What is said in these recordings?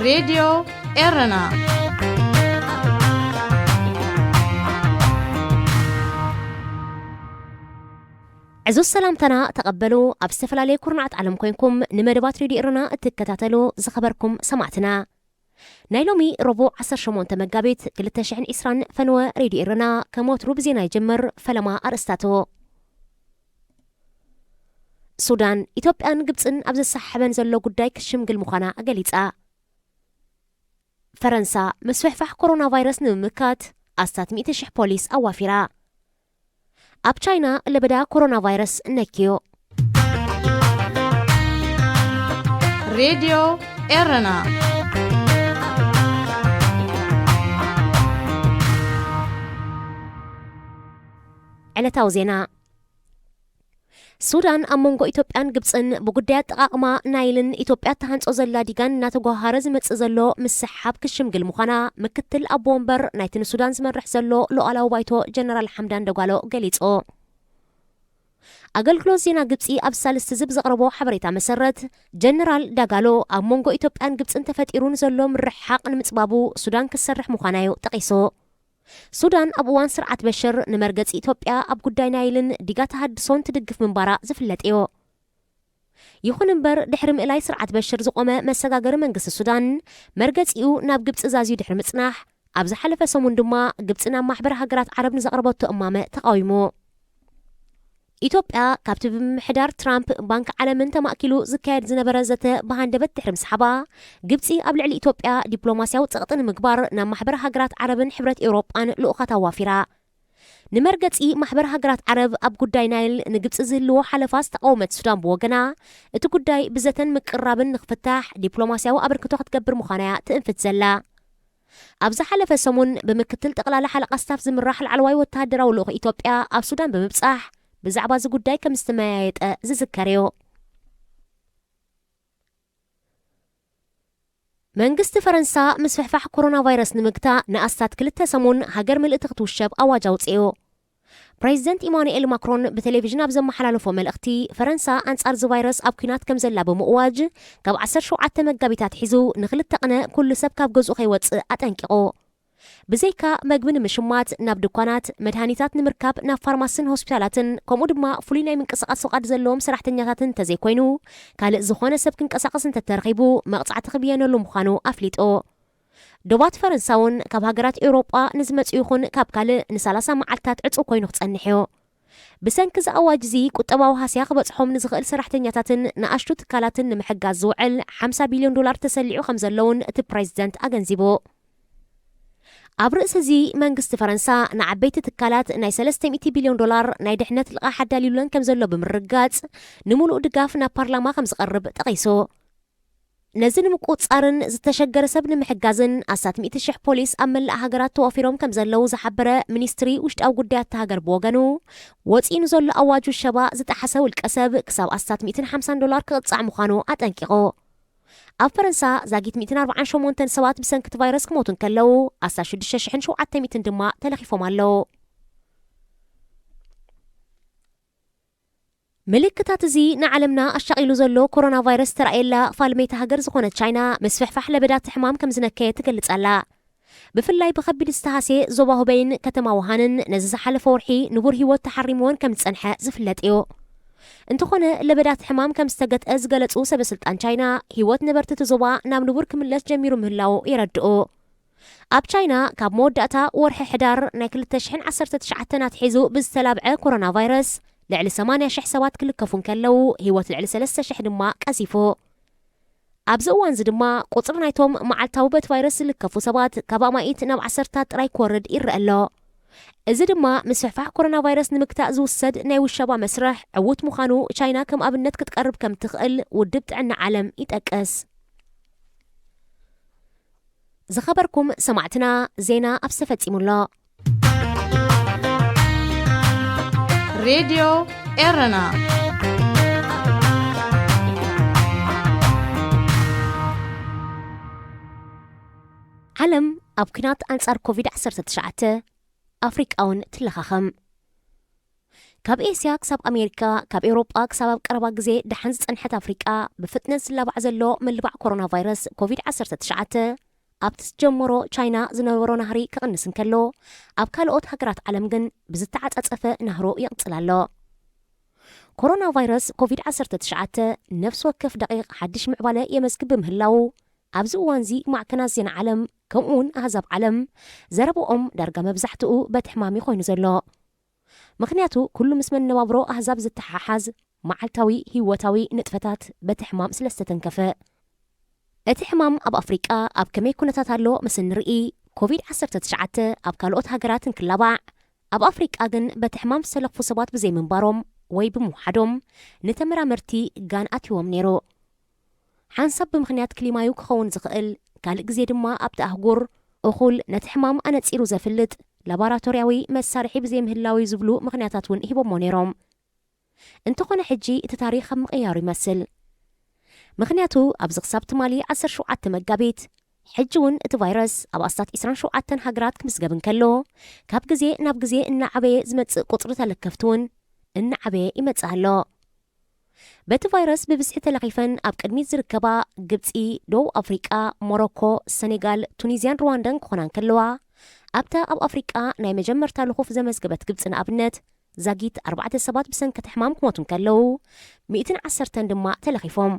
ሬድዮ ኤረና። ዕዙዝ ሰላምታና ተቐበሉ። ኣብ ዝተፈላለየ ኩርናዓት ዓለም ኮይንኩም ንመደባት ሬድዮ ኤረና እትከታተሉ ዝኸበርኩም ሰማዕትና፣ ናይ ሎሚ ረቡዕ ዓሰርተ ሸሞንተ መጋቢት ክልተ ሽሕን ዕስራን ፈነወ ሬድዮ ኤረና ከም ወትሩ ብዜና ይጅምር። ፈለማ ኣርእስታቱ። ሱዳን፣ ኢትዮጵያን ግብጽን ኣብ ዘሰሓሕበን ዘሎ ጉዳይ ክሽምግል ምዃና ገሊጻ። ፈረንሳ፣ ምስፍሕፋሕ ኮሮና ቫይረስ ንምምካት ኣስታት ሚእቲ ሽሕ ፖሊስ ኣዋፊራ። ኣብ ቻይና፣ ለበዳ ኮሮና ቫይረስ ነክዩ። ሬድዮ ኤረና። ዕለታዊ ዜና። ሱዳን፣ ኣብ መንጎ ኢትዮጵያን ግብጽን ብጉዳይ ኣጠቓቕማ ናይልን ኢትዮጵያ እትሃንጾ ዘላ ዲጋን እናተጓሃረ ዝመጽእ ዘሎ ምስሕሓብ ክሽምግል ምዃና ምክትል ኣቦ ወንበር ናይቲ ንሱዳን ዝመርሕ ዘሎ ሉዓላዊ ባይቶ ጀነራል ሓምዳን ደጓሎ ገሊጹ። ኣገልግሎት ዜና ግብጺ ኣብ ሳልስቲ ዝብ ዘቕረቦ ሓበሬታ መሰረት፣ ጀነራል ዳጋሎ ኣብ መንጎ ኢትዮጵያን ግብጽን ተፈጢሩ ንዘሎ ምርሕሓቕ ንምጽባቡ ሱዳን ክትሰርሕ ምዃና'ዩ ጠቒሱ። ሱዳን ኣብ እዋን ስርዓት በሽር ንመርገጺ ኢትዮጵያ ኣብ ጉዳይ ናይልን ዲጋ ተሃድሶን ትድግፍ ምንባራ ዝፍለጥ እዩ። ይኹን እምበር፣ ድሕሪ ምእላይ ስርዓት በሽር ዝቖመ መሰጋገሪ መንግስቲ ሱዳን፣ መርገጺኡ ናብ ግብጺ ዛዝዩ ድሕሪ ምጽናሕ፣ ኣብ ዝሓለፈ ሰሙን ድማ ግብጺ ናብ ማሕበር ሃገራት ዓረብ ንዘቕረበቶ እማመ ተቓዊሙ። ኢትዮጵያ፣ ካብቲ ብምምሕዳር ትራምፕ፣ ባንክ ዓለምን ተማእኪሉ ዝካየድ ዝነበረ ዘተ ብሃንደበት ድሕሪ ምስሓባ፣ ግብጺ ኣብ ልዕሊ ኢትዮጵያ ዲፕሎማስያዊ ጸቕጢ ንምግባር ናብ ማሕበር ሃገራት ዓረብን ሕብረት ኤውሮጳን ልኡኻት ኣዋፊራ። ንመርገጺ ማሕበር ሃገራት ዓረብ ኣብ ጉዳይ ናይል ንግብጺ ዝህልዎ ሓለፋ ዝተቓወመት ሱዳን ብወገና፣ እቲ ጉዳይ ብዘተን ምቅርራብን ንክፍታሕ ዲፕሎማስያዊ ኣበርክቶ ክትገብር ምዃና'ያ ትእንፍት ዘላ። ኣብ ዝሓለፈ ሰሙን ብምክትል ጠቕላላ ሓለቓ ስታፍ ዝምራሕ ላዕለዋይ ወተሃደራዊ ልኡኽ ኢትዮጵያ ኣብ ሱዳን ብምብጻሕ ብዛዕባ እዚ ጉዳይ ከም ዝተመያየጠ ዝዝከር እዩ። መንግስቲ ፈረንሳ ምስፍሕፋሕ ኮሮና ቫይረስ ንምግታእ ንኣስታት ክልተ ሰሙን ሃገር ምልእቲ ክትውሸብ ኣዋጅ ኣውጺኡ። ፕሬዚደንት ኢማኑኤል ማክሮን ብቴሌቪዥን ኣብ ዘመሓላለፎ መልእኽቲ፣ ፈረንሳ ኣንጻር እዚ ቫይረስ ኣብ ኲናት ከም ዘላ ብምእዋጅ፣ ካብ ዓሰርተ ሸውዓተ መጋቢት ኣትሒዙ ንኽልተ ቅነ ኩሉ ሰብ ካብ ገዝኡ ከይወጽእ ኣጠንቂቑ። ብዘይካ መግቢ ንምሽማት፣ ናብ ድኳናት፣ መድሃኒታት ንምርካብ ናብ ፋርማስን ሆስፒታላትን፣ ከምኡ ድማ ፍሉይ ናይ ምንቅስቓስ ፍቓድ ዘለዎም ሰራሕተኛታትን እንተዘይኮይኑ፣ ካልእ ዝኾነ ሰብ ክንቀሳቐስ እንተተረኺቡ መቕጻዕቲ ክብየነሉ ምዃኑ ኣፍሊጡ። ዶባት ፈረንሳ እውን ካብ ሃገራት ኤውሮጳ ንዝመጹ ይኹን ካብ ካልእ ንሰላሳ መዓልታት ዕጹው ኮይኑ ክጸንሕ እዩ። ብሰንኪ እዚ ኣዋጅ እዚ ቁጠባዊ ሃስያ ክበጽሖም ንዝኽእል ሰራሕተኛታትን ንኣሽቱ ትካላትን ንምሕጋዝ ዝውዕል ሓምሳ ቢልዮን ዶላር ተሰሊዑ ከም ዘለውን እቲ ፕሬዚደንት ኣገንዚቡ። ኣብ ርእሲ እዚ መንግስቲ ፈረንሳ ንዓበይቲ ትካላት ናይ ሰለስተ ሚእቲ ቢልዮን ዶላር ናይ ድሕነት ልቓሕ ኣዳልዩለን ከም ዘሎ ብምርጋጽ፣ ንምሉእ ድጋፍ ናብ ፓርላማ ከም ዝቐርብ ጠቒሱ። ነዚ ንምቁጽጻርን ዝተሸገረ ሰብ ንምሕጋዝን ኣስታት ሚእቲ ሽሕ ፖሊስ ኣብ መላእ ሃገራት ተዋፊሮም ከም ዘለዉ ዝሓበረ ሚኒስትሪ ውሽጣዊ ጉዳያት እታ ሃገር ብወገኑ፣ ወጺኡ ንዘሎ ኣዋጅ ውሸባ ዝጠሓሰ ውልቀ ሰብ ክሳብ ኣስታት ሚእትን ሓምሳን ዶላር ክቕጻዕ ምዃኑ ኣጠንቂቑ። ኣብ ፈረንሳ ዛጊት ሚእትን ኣርባዓን ሸሞንተን ሰባት ብሰንኪ እቲ ቫይረስ ክሞቱ እንከለዉ፣ ኣስታት ሽዱሽተ ሽሕን ሸውዓተ ሚእትን ድማ ተለኺፎም ኣለዉ። ምልክታት እዚ ንዓለምና ኣሻቒሉ ዘሎ ኮሮና ቫይረስ ዝተራእየላ ፋልመይቲ ሃገር ዝኾነት ቻይና፣ ምስፍሕፋሕ ለበዳ እቲ ሕማም ከም ዝነከየ ትገልጽ ኣላ። ብፍላይ ብኸቢድ ዝተሃስየ ዞባ ሁበይን ከተማ ውሃንን ነዚ ዝሓለፈ ወርሒ ንቡር ህይወት ተሓሪምወን ከም ዝጸንሐ ዝፍለጥ እዩ። እንተኾነ፣ ለበዳ እቲ ሕማም ከም ዝተገትአ ዝገለጹ ሰበ ስልጣን ቻይና፣ ህይወት ነበርቲ እቲ ዞባ ናብ ንቡር ክምለስ ጀሚሩ ምህላዉ የረድኡ። ኣብ ቻይና፣ ካብ መወዳእታ ወርሒ ሕዳር ናይ ክልተ ሽሕን ዓሰርተ ትሽዓተን ኣትሒዙ ብዝተላብዐ ኮሮና ቫይረስ፣ ልዕሊ ሰማንያ ሽሕ ሰባት ክልከፉ እንከለዉ፣ ህይወት ልዕሊ ሰለስተ ሽሕ ድማ ቀዚፉ። ኣብዚ እዋን እዚ ድማ፣ ቁጽሪ ናይቶም መዓልታዊ በቲ ቫይረስ ዝልከፉ ሰባት ካብ ኣማኢት ናብ ዓሰርታት ጥራይ ክወርድ ይረአ ኣሎ። እዚ ድማ፣ ምስፍሕፋሕ ኮሮና ቫይረስ ንምግታእ ዝውሰድ ናይ ውሸባ መስርሕ ዕዉት ምዃኑ ቻይና ከም ኣብነት ክትቀርብ ከም ትኽእል ውድብ ጥዕና ዓለም ይጠቅስ። ዝኸበርኩም ሰማዕትና፣ ዜና ኣብዚ ተፈጺሙ ኣሎ። ሬድዮ ኤረና። ዓለም ኣብ ኲናት ኣንጻር ኮቪድ ዓሰርተ ትሽዓተ፣ ኣፍሪቃ እውን ትለኻኸም። ካብ ኤስያ ክሳብ ኣሜሪካ፣ ካብ ኤውሮጳ ክሳብ ኣብ ቀረባ ግዜ ደሓን ዝጸንሐት ኣፍሪቃ፣ ብፍጥነት ዝላባዕ ዘሎ ምልባዕ ኮሮና ቫይረስ ኮቪድ ዓሰርተ ትሽዓተ ኣብቲ ዝጀመሮ ቻይና ዝነበሮ ናህሪ ክቕንስ እንከሎ፣ ኣብ ካልኦት ሃገራት ዓለም ግን ብዝተዓጻጸፈ ናህሩ ይቕጽል ኣሎ። ኮሮና ቫይረስ ኮቪድ ዓሰርተ ትሽዓተ ነፍሲ ወከፍ ደቂቕ ሓድሽ ምዕባለ የመዝግብ ብምህላዉ፣ ኣብዚ እዋንዚ ማዕከናት ዜና ዓለም ከምኡውን ኣህዛብ ዓለም ዘረብኦም ዳርጋ መብዛሕትኡ በቲ ሕማም እዩ ኮይኑ ዘሎ። ምኽንያቱ ኩሉ ምስ መነባብሮ ኣህዛብ ዝተሓሓዝ መዓልታዊ ህይወታዊ ንጥፈታት በቲ ሕማም ስለ ዝተተንከፈ። እቲ ሕማም ኣብ ኣፍሪቃ ኣብ ከመይ ኩነታት ኣሎ ምስ እንርኢ፣ ኮቪድ ዓሰርተ ትሽዓተ ኣብ ካልኦት ሃገራት እንክላባዕ፣ ኣብ ኣፍሪቃ ግን በቲ ሕማም ዝተለኽፉ ሰባት ብዘይምንባሮም ወይ ብምውሓዶም ንተመራመርቲ ጋን ኣትይዎም ነይሩ። ሓንሳብ ብምኽንያት ክሊማዩ ክኸውን ዝኽእል፣ ካልእ ግዜ ድማ ኣብቲ ኣህጉር እኹል ነቲ ሕማም ኣነጺሩ ዘፍልጥ ላቦራቶርያዊ መሳርሒ ብዘይምህላዊ ዝብሉ ምኽንያታት እውን ሂቦሞ ነይሮም። እንተኾነ ሕጂ እቲ ታሪኽ ኣብ ምቕያሩ ይመስል። ምኽንያቱ ኣብዚ ክሳብ ትማሊ ዓሰርተ ሸውዓተ መጋቢት፣ ሕጂ እውን እቲ ቫይረስ ኣብ ኣስታት ዕስራን ሸውዓተን ሃገራት ክምዝገብ እንከሎ፣ ካብ ግዜ ናብ ግዜ እናዓበየ ዝመጽእ ቁጽሪ ተለከፍቲ እውን እናዓበየ ይመጽእ ኣሎ። በቲ ቫይረስ ብብዝሒ ተለኺፈን ኣብ ቅድሚት ዝርከባ ግብጺ፣ ደቡብ ኣፍሪቃ፣ ሞሮኮ፣ ሰኔጋል፣ ቱኒዝያን ሩዋንዳን ክኾና እንከለዋ፣ ኣብታ ኣብ ኣፍሪቃ ናይ መጀመርታ ልኹፍ ዘመዝገበት ግብጺ ንኣብነት ዛጊት ኣርባዕተ ሰባት ብሰንኪ እቲ ሕማም ክሞቱ እንከለዉ፣ ሚእትን ዓሰርተን ድማ ተለኺፎም።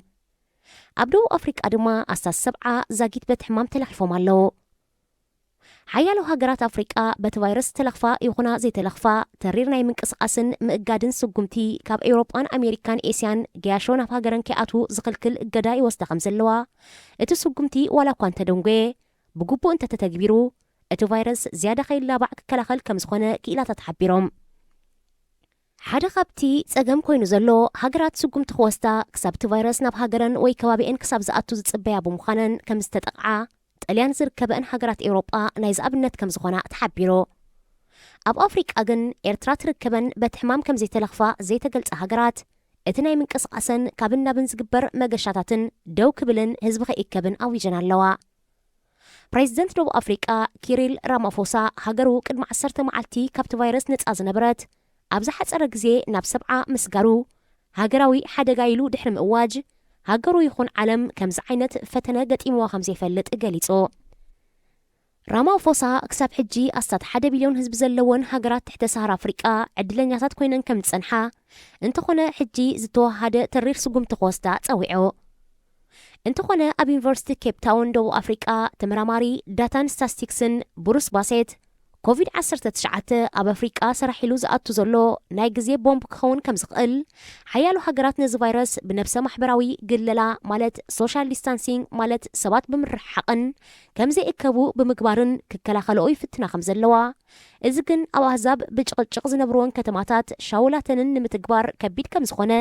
ኣብ ደቡብ ኣፍሪቃ ድማ ኣስታት ሰብዓ ዛጊት በቲ ሕማም ተለኺፎም ኣለዉ። ሓያሎ ሃገራት ኣፍሪቃ በቲ ቫይረስ ዝተለኽፋ ይኹና ዘይተለኽፋ፣ ተሪር ናይ ምንቅስቓስን ምእጋድን ስጉምቲ ካብ ኤውሮጳን ኣሜሪካን ኤስያን ገያሾ ናብ ሃገረን ከይኣትዉ ዝኽልክል እገዳ ይወስዳ ከም ዘለዋ፣ እቲ ስጉምቲ ዋላ እኳ እንተደንጎየ፣ ብግቡእ እንተተተግቢሩ፣ እቲ ቫይረስ ዝያዳ ከይላባዕ ክከላኸል ከም ዝኾነ ክኢላታት ሓቢሮም። ሓደ ካብቲ ጸገም ኮይኑ ዘሎ፣ ሃገራት ስጉምቲ ክወስዳ ክሳብ እቲ ቫይረስ ናብ ሃገረን ወይ ከባቢኤን ክሳብ ዝኣቱ ዝጽበያ ብምዃነን ከም ዝተጠቕዓ፣ ጥልያን ዝርከበአን ሃገራት ኤውሮጳ ናይዚ ኣብነት ከም ዝኾና ተሓቢሩ። ኣብ ኣፍሪቃ ግን ኤርትራ ትርከበን በቲ ሕማም ከም ዘይተለኽፋ ዘይተገልጸ ሃገራት፣ እቲ ናይ ምንቅስቓሰን ካብን ናብን ዝግበር መገሻታትን ደው ክብልን ህዝቢ ከይእከብን ኣዊጀን ኣለዋ። ፕሬዚደንት ደቡብ ኣፍሪቃ ኪሪል ራማፎሳ፣ ሃገሩ ቅድሚ ዓሰርተ መዓልቲ ካብቲ ቫይረስ ነጻ ዝነበረት፣ ኣብ ዝሓጸረ ግዜ ናብ ሰብዓ ምስጋሩ ሃገራዊ ሓደጋ ኢሉ ድሕሪ ምእዋጅ፣ ሃገሩ ይኹን ዓለም ከምዚ ዓይነት ፈተነ ገጢምዋ ከም ዘይፈልጥ ገሊጹ። ራማፎሳ ክሳብ ሕጂ ኣስታት ሓደ ቢልዮን ህዝቢ ዘለወን ሃገራት ትሕተ ሰሃራ ኣፍሪቃ ዕድለኛታት ኮይነን ከም ዝጸንሓ፣ እንተኾነ ሕጂ ዝተወሃደ ተሪር ስጉምቲ ክወስዳ ጸዊዑ። እንተኾነ ኣብ ዩኒቨርሲቲ ኬፕ ታውን ደቡብ ኣፍሪቃ ተመራማሪ ዳታን ስታስቲክስን ብሩስ ባሴት፣ ኮቪድ ዓሰርተ ትሽዓተ ኣብ ኣፍሪቃ ሰራሕ ኢሉ ዝኣቱ ዘሎ ናይ ግዜ ቦምብ ክኸውን ከም ዝኽእል፣ ሓያሎ ሃገራት ነዚ ቫይረስ ብነብሰ ማሕበራዊ ግለላ ማለት ሶሻል ዲስታንሲንግ ማለት ሰባት ብምርሕሓቕን ከም ዘይእከቡ ብምግባርን ክከላኸልኦ ይፍትና ከም ዘለዋ፣ እዚ ግን ኣብ ኣህዛብ ብጭቕጭቕ ዝነብርወን ከተማታት ሻውላተንን ንምትግባር ከቢድ ከም ዝኾነ፣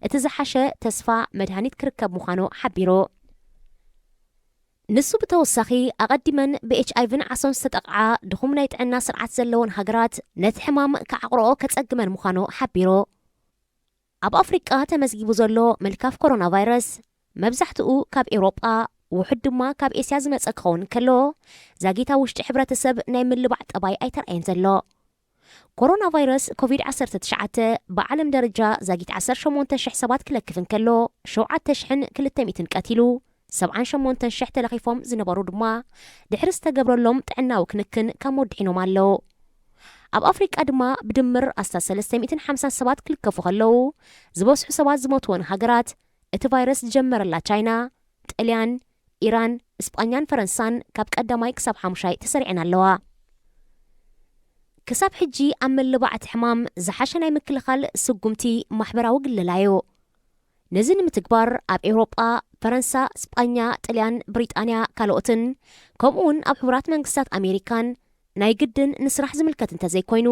እቲ ዝሓሸ ተስፋ መድሃኒት ክርከብ ምዃኑ ሓቢሩ። ንሱ ብተወሳኺ፣ ኣቐዲመን ብኤች ኣይ ቪን ዓሶን ዝተጠቕዓ ድኹም ናይ ጥዕና ስርዓት ዘለወን ሃገራት ነቲ ሕማም ክዓቕርኦ ከጸግመን ምዃኑ ሓቢሩ። ኣብ ኣፍሪቃ ተመዝጊቡ ዘሎ ምልካፍ ኮሮና ቫይረስ መብዛሕትኡ ካብ ኤውሮጳ፣ ውሑድ ድማ ካብ ኤስያ ዝመጸ ክኸውን እንከሎ፣ ዛጊት ኣብ ውሽጢ ሕብረተሰብ ናይ ምልባዕ ጠባይ ኣይተርኣየን ዘሎ። ኮሮና ቫይረስ ኮቪድ ዓሰርተ ትሽዓተ ብዓለም ደረጃ ዛጊት ዓሰርተ ሸሞንተ ሽሕ ሰባት ክለክፍ እንከሎ፣ ሸውዓተ ሽሕን ክልተ ሚእትን ቀቲሉ፣ ሰብዓን ሸሞንተን ሽሕ ተለኺፎም ዝነበሩ ድማ ድሕሪ ዝተገብረሎም ጥዕናዊ ክንክን ካብ ወድሒኖም ኣለዉ። ኣብ ኣፍሪቃ ድማ ብድምር ኣስታት ሰለስተ ሚእትን ሓምሳን ሰባት ክልከፉ ከለዉ፣ ዝበዝሑ ሰባት ዝሞትወን ሃገራት እቲ ቫይረስ ዝጀመረላ ቻይና፣ ጥልያን፣ ኢራን፣ እስጳኛን ፈረንሳን ካብ ቀዳማይ ክሳብ ሓሙሻይ ተሰሪዐን ኣለዋ። ክሳብ ሕጂ ኣብ ምልባዕ እቲ ሕማም ዝሓሸ ናይ ምክልኻል ስጉምቲ ማሕበራዊ ግለላ እዩ። ነዚ ንምትግባር ኣብ ኤውሮጳ፣ ፈረንሳ፣ ስጳኛ፣ ጥልያን፣ ብሪጣንያ፣ ካልኦትን፣ ከምኡውን ኣብ ሕቡራት መንግስታት ኣሜሪካን ናይ ግድን ንስራሕ ዝምልከት እንተዘይኮይኑ፣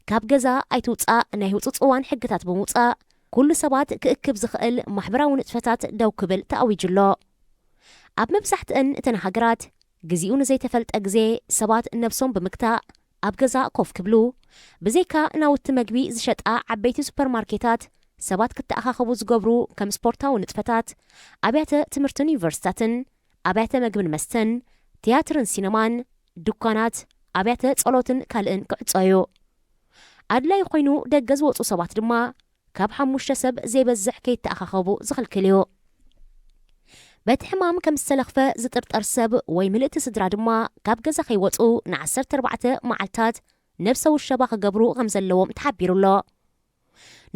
ካብ ገዛ ኣይትውጻእ ናይ ህጹጽ እዋን ሕግታት ብምውጻእ፣ ኩሉ ሰባት ክእክብ ዝኽእል ማሕበራዊ ንጥፈታት ደው ክብል ተኣዊጁ ኣሎ። ኣብ መብዛሕትአን እተን ሃገራት፣ ግዚኡ ንዘይተፈልጠ ግዜ ሰባት ነብሶም ብምግታእ ኣብ ገዛ ኮፍ ክብሉ፣ ብዘይካ ናውቲ መግቢ ዝሸጣ ዓበይቲ ሱፐርማርኬታት፣ ሰባት ክተኣኻኸቡ ዝገብሩ ከም ስፖርታዊ ንጥፈታት፣ ኣብያተ ትምህርትን ዩኒቨርሲታትን፣ ኣብያተ መግብን መስተን፣ ትያትርን ሲነማን፣ ድኳናት፣ ኣብያተ ጸሎትን ካልእን ክዕጾ እዩ። ኣድላዪ ኮይኑ ደገ ዝወጹ ሰባት ድማ ካብ ሓሙሽተ ሰብ ዘይበዝሕ ከይተኣኻኸቡ ዝኽልክል እዩ። በቲ ሕማም ከም ዝተለኽፈ ዝጥርጠር ሰብ ወይ ምልእቲ ስድራ ድማ ካብ ገዛ ከይወጹ ንዓሰርተ ኣርባዕተ መዓልታት ነብሰ ውሸባ ክገብሩ ከም ዘለዎም ተሓቢሩ ኣሎ።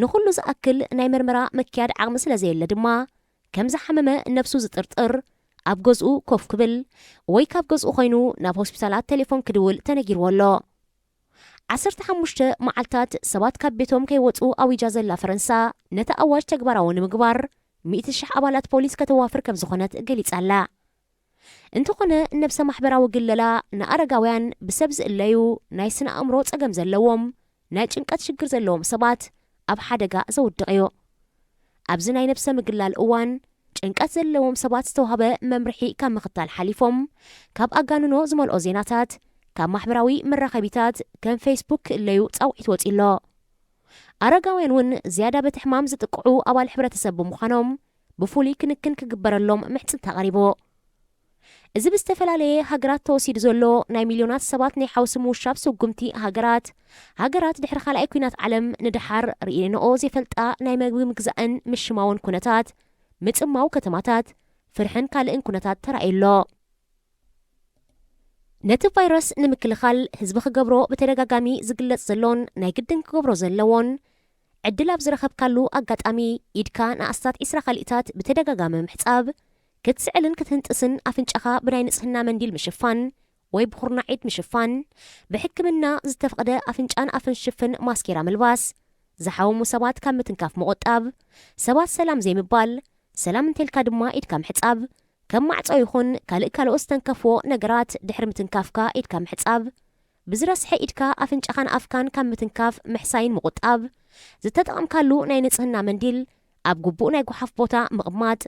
ንኹሉ ዝኣክል ናይ ምርመራ ምክያድ ዓቕሚ ስለ ዘየለ ድማ ከም ዝሓመመ ነብሱ ዝጥርጥር ኣብ ገዝኡ ኮፍ ክብል ወይ ካብ ገዝኡ ኮይኑ ናብ ሆስፒታላት ቴሌፎን ክድውል ተነጊርዎ ኣሎ። ዓሰርተ ሓሙሽተ መዓልታት ሰባት ካብ ቤቶም ከይወጹ ኣዊጃ ዘላ ፈረንሳ ነቲ ኣዋጅ ተግባራዊ ንምግባር ሚእቲ ሽሕ ኣባላት ፖሊስ ከተዋፍር ከም ዝኾነት ገሊጻ ኣላ። እንተኾነ ነብሰ ማሕበራዊ ግለላ ንኣረጋውያን ብሰብ ዝእለዩ ናይ ስነ ኣእምሮ ጸገም ዘለዎም ናይ ጭንቀት ሽግር ዘለዎም ሰባት ኣብ ሓደጋ ዘውድቕ እዩ። ኣብዚ ናይ ነብሰ ምግላል እዋን ጭንቀት ዘለዎም ሰባት ዝተዋህበ መምርሒ ካብ ምኽታል ሓሊፎም ካብ ኣጋንኖ ዝመልኦ ዜናታት ካብ ማሕበራዊ መራኸቢታት ከም ፌስቡክ ክእለዩ ጻውዒት ወጺ ኣሎ። ኣረጋውያን እውን ዝያዳ በቲ ሕማም ዝጥቅዑ ኣባል ሕብረተሰብ ብምዃኖም ብፍሉይ ክንክን ክግበረሎም ምሕጽንታ ቀሪቡ። እዚ ብዝተፈላለየ ሃገራት ተወሲዱ ዘሎ ናይ ሚልዮናት ሰባት ናይ ሓውሲ ምውሻብ ስጉምቲ ሃገራት፣ ሃገራት ድሕሪ ካልኣይ ኲናት ዓለም ንደሓር ርእየንኦ ዘይፈልጣ ናይ መግቢ ምግዛእን ምሽማውን ኩነታት፣ ምጽማው ከተማታት፣ ፍርሕን ካልእን ኩነታት ተራእዩ ኣሎ። ነቲ ቫይረስ ንምክልኻል ህዝቢ ክገብሮ ብተደጋጋሚ ዝግለጽ ዘሎን ናይ ግድን ክገብሮ ዘለዎን ዕድል ኣብ ዝረኸብካሉ ኣጋጣሚ ኢድካ ንኣስታት ዒስራ ካልኢታት ብተደጋጋሚ ምሕጻብ፣ ክትስዕልን ክትህንጥስን ኣፍንጫኻ ብናይ ንጽህና መንዲል ምሽፋን ወይ ብኹርናዕ ኢድ ምሽፋን፣ ብሕክምና ዝተፈቕደ ኣፍንጫን ኣፍን ሽፍን ማስኬራ ምልባስ፣ ዝሓወሙ ሰባት ካብ ምትንካፍ ምቑጣብ፣ ሰባት ሰላም ዘይምባል፣ ሰላም እንተልካ ድማ ኢድካ ምሕጻብ፣ ከም ማዕጾ ይኹን ካልእ ካልኦት ዝተንከፍዎ ነገራት ድሕሪ ምትንካፍካ ኢድካ ምሕጻብ፣ ብዝረስሐ ኢድካ ኣፍንጫኻን ኣፍካን ካብ ምትንካፍ ምሕሳይን ምቑጣብ፣ ዝተጠቐምካሉ ናይ ንጽህና መንዲል ኣብ ግቡእ ናይ ጓሓፍ ቦታ ምቕማጥ፣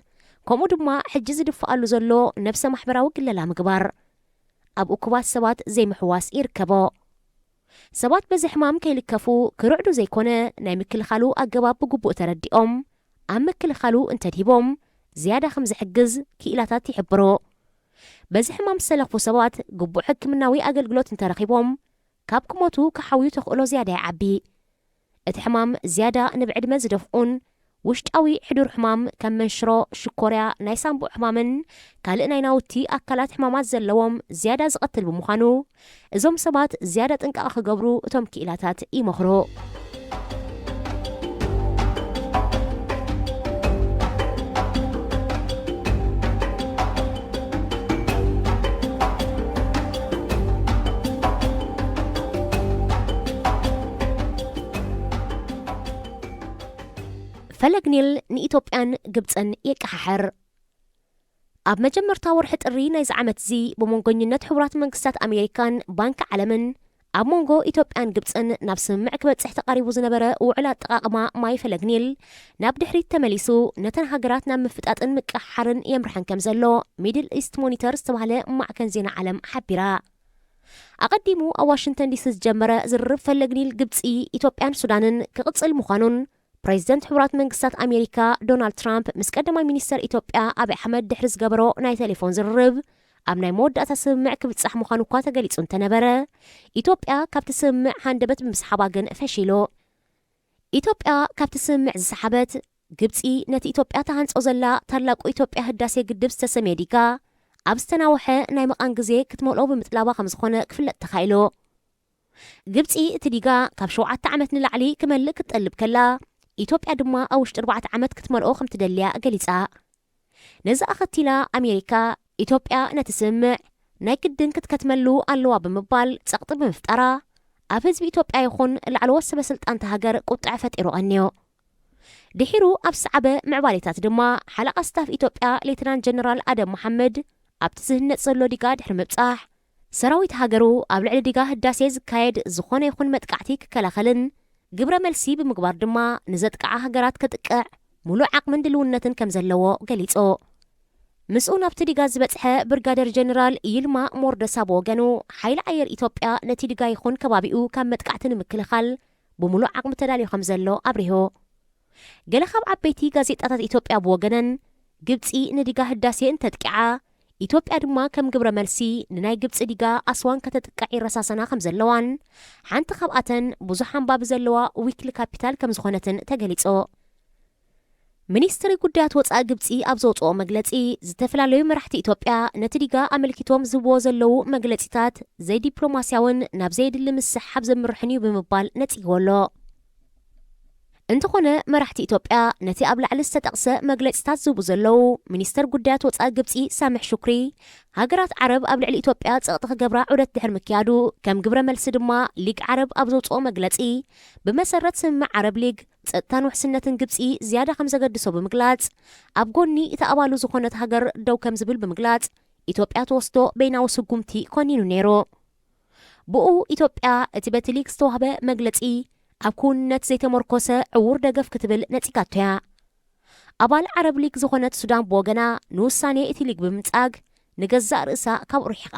ከምኡ ድማ ሕጂ ዝድፍኣሉ ዘሎ ነብሰ ማሕበራዊ ግለላ ምግባር። ኣብ እኩባት ሰባት ዘይምሕዋስ ይርከቦ። ሰባት በዚ ሕማም ከይልከፉ ክርዕዱ ዘይኮነ ናይ ምክልኻሉ ኣገባብ ብግቡእ ተረዲኦም ኣብ ምክልኻሉ እንተድሂቦም ዝያዳ ከም ዝሕግዝ ክኢላታት ይሕብሩ። በዚ ሕማም ዝተለኽፉ ሰባት ግቡእ ሕክምናዊ ኣገልግሎት እንተረኺቦም ካብ ክሞቱ ክሓውዩ ተኽእሎ ዝያዳ ይዓቢ። እቲ ሕማም ዝያዳ ንብዕድመ ዝደፍኡን ውሽጣዊ ሕዱር ሕማም ከም መንሽሮ፣ ሽኮርያ፣ ናይ ሳንቡእ ሕማምን ካልእ ናይ ናውቲ ኣካላት ሕማማት ዘለዎም ዝያዳ ዝቐትል ብምዃኑ እዞም ሰባት ዝያዳ ጥንቃቐ ክገብሩ እቶም ክኢላታት ይመኽሩ። ፈለግ ኒል ንኢትዮጵያን ግብጽን የቀሓሕር። ኣብ መጀመርታ ወርሒ ጥሪ ናይዚ ዓመት እዚ ብመንጎኝነት ሕቡራት መንግስታት ኣሜሪካን ባንኪ ዓለምን ኣብ መንጎ ኢትዮጵያን ግብጽን ናብ ስምምዕ ክበጽሕ ተቓሪቡ ዝነበረ ውዕል ኣጠቓቕማ ማይ ፈለግ ኒል ናብ ድሕሪት ተመሊሱ ነተን ሃገራት ናብ ምፍጣጥን ምቅሕሓርን የምርሐን ከም ዘሎ ሚድል ኢስት ሞኒተር ዝተባህለ ማዕከን ዜና ዓለም ሓቢራ። ኣቐዲሙ ኣብ ዋሽንግተን ዲሲ ዝጀመረ ዝርርብ ፈለግ ኒል ግብጺ፣ ኢትዮጵያን ሱዳንን ክቕጽል ምዃኑን ፕሬዚደንት ሕቡራት መንግስታት ኣሜሪካ ዶናልድ ትራምፕ ምስ ቀዳማይ ሚኒስተር ኢትዮጵያ ኣብይ ኣሕመድ ድሕሪ ዝገበሮ ናይ ቴሌፎን ዝርርብ ኣብ ናይ መወዳእታ ስምምዕ ክብጻሕ ምዃኑ እኳ ተገሊጹ እንተነበረ፣ ኢትዮጵያ ካብቲ ስምምዕ ሃንደበት ብምስሓባ ግን ፈሺሉ። ኢትዮጵያ ካብቲ ስምምዕ ዝሰሓበት፣ ግብጺ ነቲ ኢትዮጵያ ትሃንጾ ዘላ ታላቁ ኢትዮጵያ ህዳሴ ግድብ ዝተሰምየ ዲጋ ኣብ ዝተናውሐ ናይ ምቓን ግዜ ክትመልኦ ብምጥላባ ከም ዝኾነ ክፍለጥ ተኻኢሉ። ግብጺ እቲ ዲጋ ካብ ሸውዓተ ዓመት ንላዕሊ ክመልእ ክትጠልብ ከላ፣ ኢትዮጵያ ድማ ኣብ ውሽጢ ኣርባዕተ ዓመት ክትመልኦ ከም ትደልያ ገሊጻ። ነዚ ኣኸቲላ ኣሜሪካ፣ ኢትዮጵያ ነቲ ስምምዕ ናይ ግድን ክትከትመሉ ኣለዋ ብምባል ጸቕጢ ብምፍጣራ፣ ኣብ ህዝቢ ኢትዮጵያ ይኹን ላዕለዎት ሰበ ስልጣን እታ ሃገር ቁጥዐ ፈጢሩ ቀንዩ። ድሒሩ ኣብ ዝሰዓበ ምዕባሌታት ድማ ሓለቓ ስታፍ ኢትዮጵያ ሌተናንት ጀነራል ኣደም መሓመድ ኣብቲ ዝህነጽ ዘሎ ዲጋ ድሕሪ ምብጻሕ፣ ሰራዊት ሃገሩ ኣብ ልዕሊ ዲጋ ህዳሴ ዝካየድ ዝኾነ ይኹን መጥቃዕቲ ክከላኸልን ግብረ መልሲ ብምግባር ድማ ንዘጥቅዓ ሃገራት ከጥቅዕ ሙሉእ ዓቕምን ድልውነትን ከም ዘለዎ ገሊጹ። ምስኡ ናብቲ ዲጋ ዝበጽሐ ብርጋደር ጀነራል ይልማ ሞርደሳ ብወገኑ፣ ሓይሊ ኣየር ኢትዮጵያ ነቲ ዲጋ ይኹን ከባቢኡ ካብ መጥቃዕቲ ንምክልኻል ብምሉእ ዓቕሚ ተዳልዩ ከም ዘሎ ኣብሪሁ። ገለ ካብ ዓበይቲ ጋዜጣታት ኢትዮጵያ ብወገነን፣ ግብጺ ንዲጋ ህዳሴ እንተጥቂዓ፣ ኢትዮጵያ ድማ ከም ግብረ መልሲ ንናይ ግብፂ ዲጋ ኣስዋን ከተጥቅዕ ይረሳሰና ከም ዘለዋን፣ ሓንቲ ካብኣተን ብዙሕ ኣንባቢ ዘለዋ ዊክሊ ካፒታል ከም ዝኾነትን ተገሊጹ። ሚኒስትሪ ጉዳያት ወጻኢ ግብጺ ኣብ ዘውጽኦ መግለጺ፣ ዝተፈላለዩ መራሕቲ ኢትዮጵያ ነቲ ዲጋ ኣመልኪቶም ዝህብዎ ዘለዉ መግለጺታት ዘይዲፕሎማስያውን ናብ ዘየድሊ ምስሕሓብ ዘምርሕን እዩ ብምባል ነጺግዎ ኣሎ። እንተኾነ፣ መራሕቲ ኢትዮጵያ ነቲ ኣብ ላዕሊ ዝተጠቕሰ መግለጺታት ዝህቡ ዘለዉ፣ ሚኒስተር ጉዳያት ወጻኢ ግብጺ ሳምሕ ሹክሪ፣ ሃገራት ዓረብ ኣብ ልዕሊ ኢትዮጵያ ጸቕጢ ክገብራ ዑደት ድሕሪ ምክያዱ፣ ከም ግብረ መልሲ ድማ ሊግ ዓረብ ኣብ ዘውጽኦ መግለጺ፣ ብመሰረት ስምምዕ ዓረብ ሊግ፣ ጸጥታን ውሕስነትን ግብጺ ዝያዳ ከም ዘገድሶ ብምግላጽ፣ ኣብ ጎኒ እታ ኣባሉ ዝኾነት ሃገር ደው ከም ዝብል ብምግላጽ፣ ኢትዮጵያ ትወስዶ በይናዊ ስጉምቲ ኮኒኑ ነይሩ። ብኡ ኢትዮጵያ እቲ በቲ ሊግ ዝተዋህበ መግለጺ ኣብ ክውንነት ዘይተመርኮሰ ዕዉር ደገፍ ክትብል ነጺጋቶ እያ። ኣባል ዓረብ ሊግ ዝኾነት ሱዳን ብወገና ንውሳኔ እቲ ሊግ ብምንጻግ ንገዛእ ርእሳ ካብኡ ርሒቓ።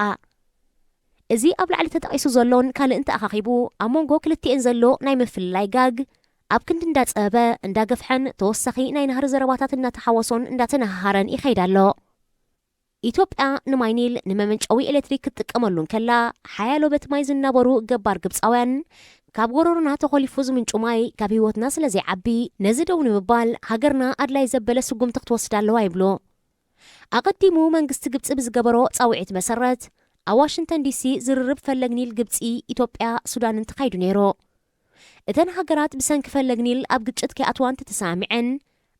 እዚ ኣብ ላዕሊ ተጠቒሱ ዘሎን ካልእን ተኣኻኺቡ ኣብ መንጎ ክልቲኤን ዘሎ ናይ ምፍልላይ ጋግ ኣብ ክንዲ እንዳጸበበ እንዳገፍሐን ተወሳኺ ናይ ናህሪ ዘረባታት እንዳተሓወሶን እንዳተነሃሃረን ይኸይድ ኣሎ። ኢትዮጵያ ንማይ ኒል ንመመንጨዊ ኤሌክትሪክ ክትጥቀመሉ እንከላ፣ ሓያሎ በቲ ማይ ዝናበሩ ገባር ግብጻውያን፣ ካብ ጎረሮና ተኾሊፉ ዝምንጩ ማይ ካብ ህይወትና ስለ ዘይዓቢ፣ ነዚ ደው ንምባል ሃገርና ኣድላይ ዘበለ ስጉምቲ ክትወስድ ኣለዋ ይብሉ። ኣቐዲሙ መንግስቲ ግብጺ ብዝገበሮ ጻውዒት መሰረት፣ ኣብ ዋሽንግተን ዲሲ ዝርርብ ፈለግ ኒል ግብጺ፣ ኢትዮጵያ፣ ሱዳንን ተኻይዱ ነይሩ። እተን ሃገራት ብሰንኪ ፈለግ ኒል ኣብ ግጭት ከይኣትዋ እንተተሰማሚዐን፣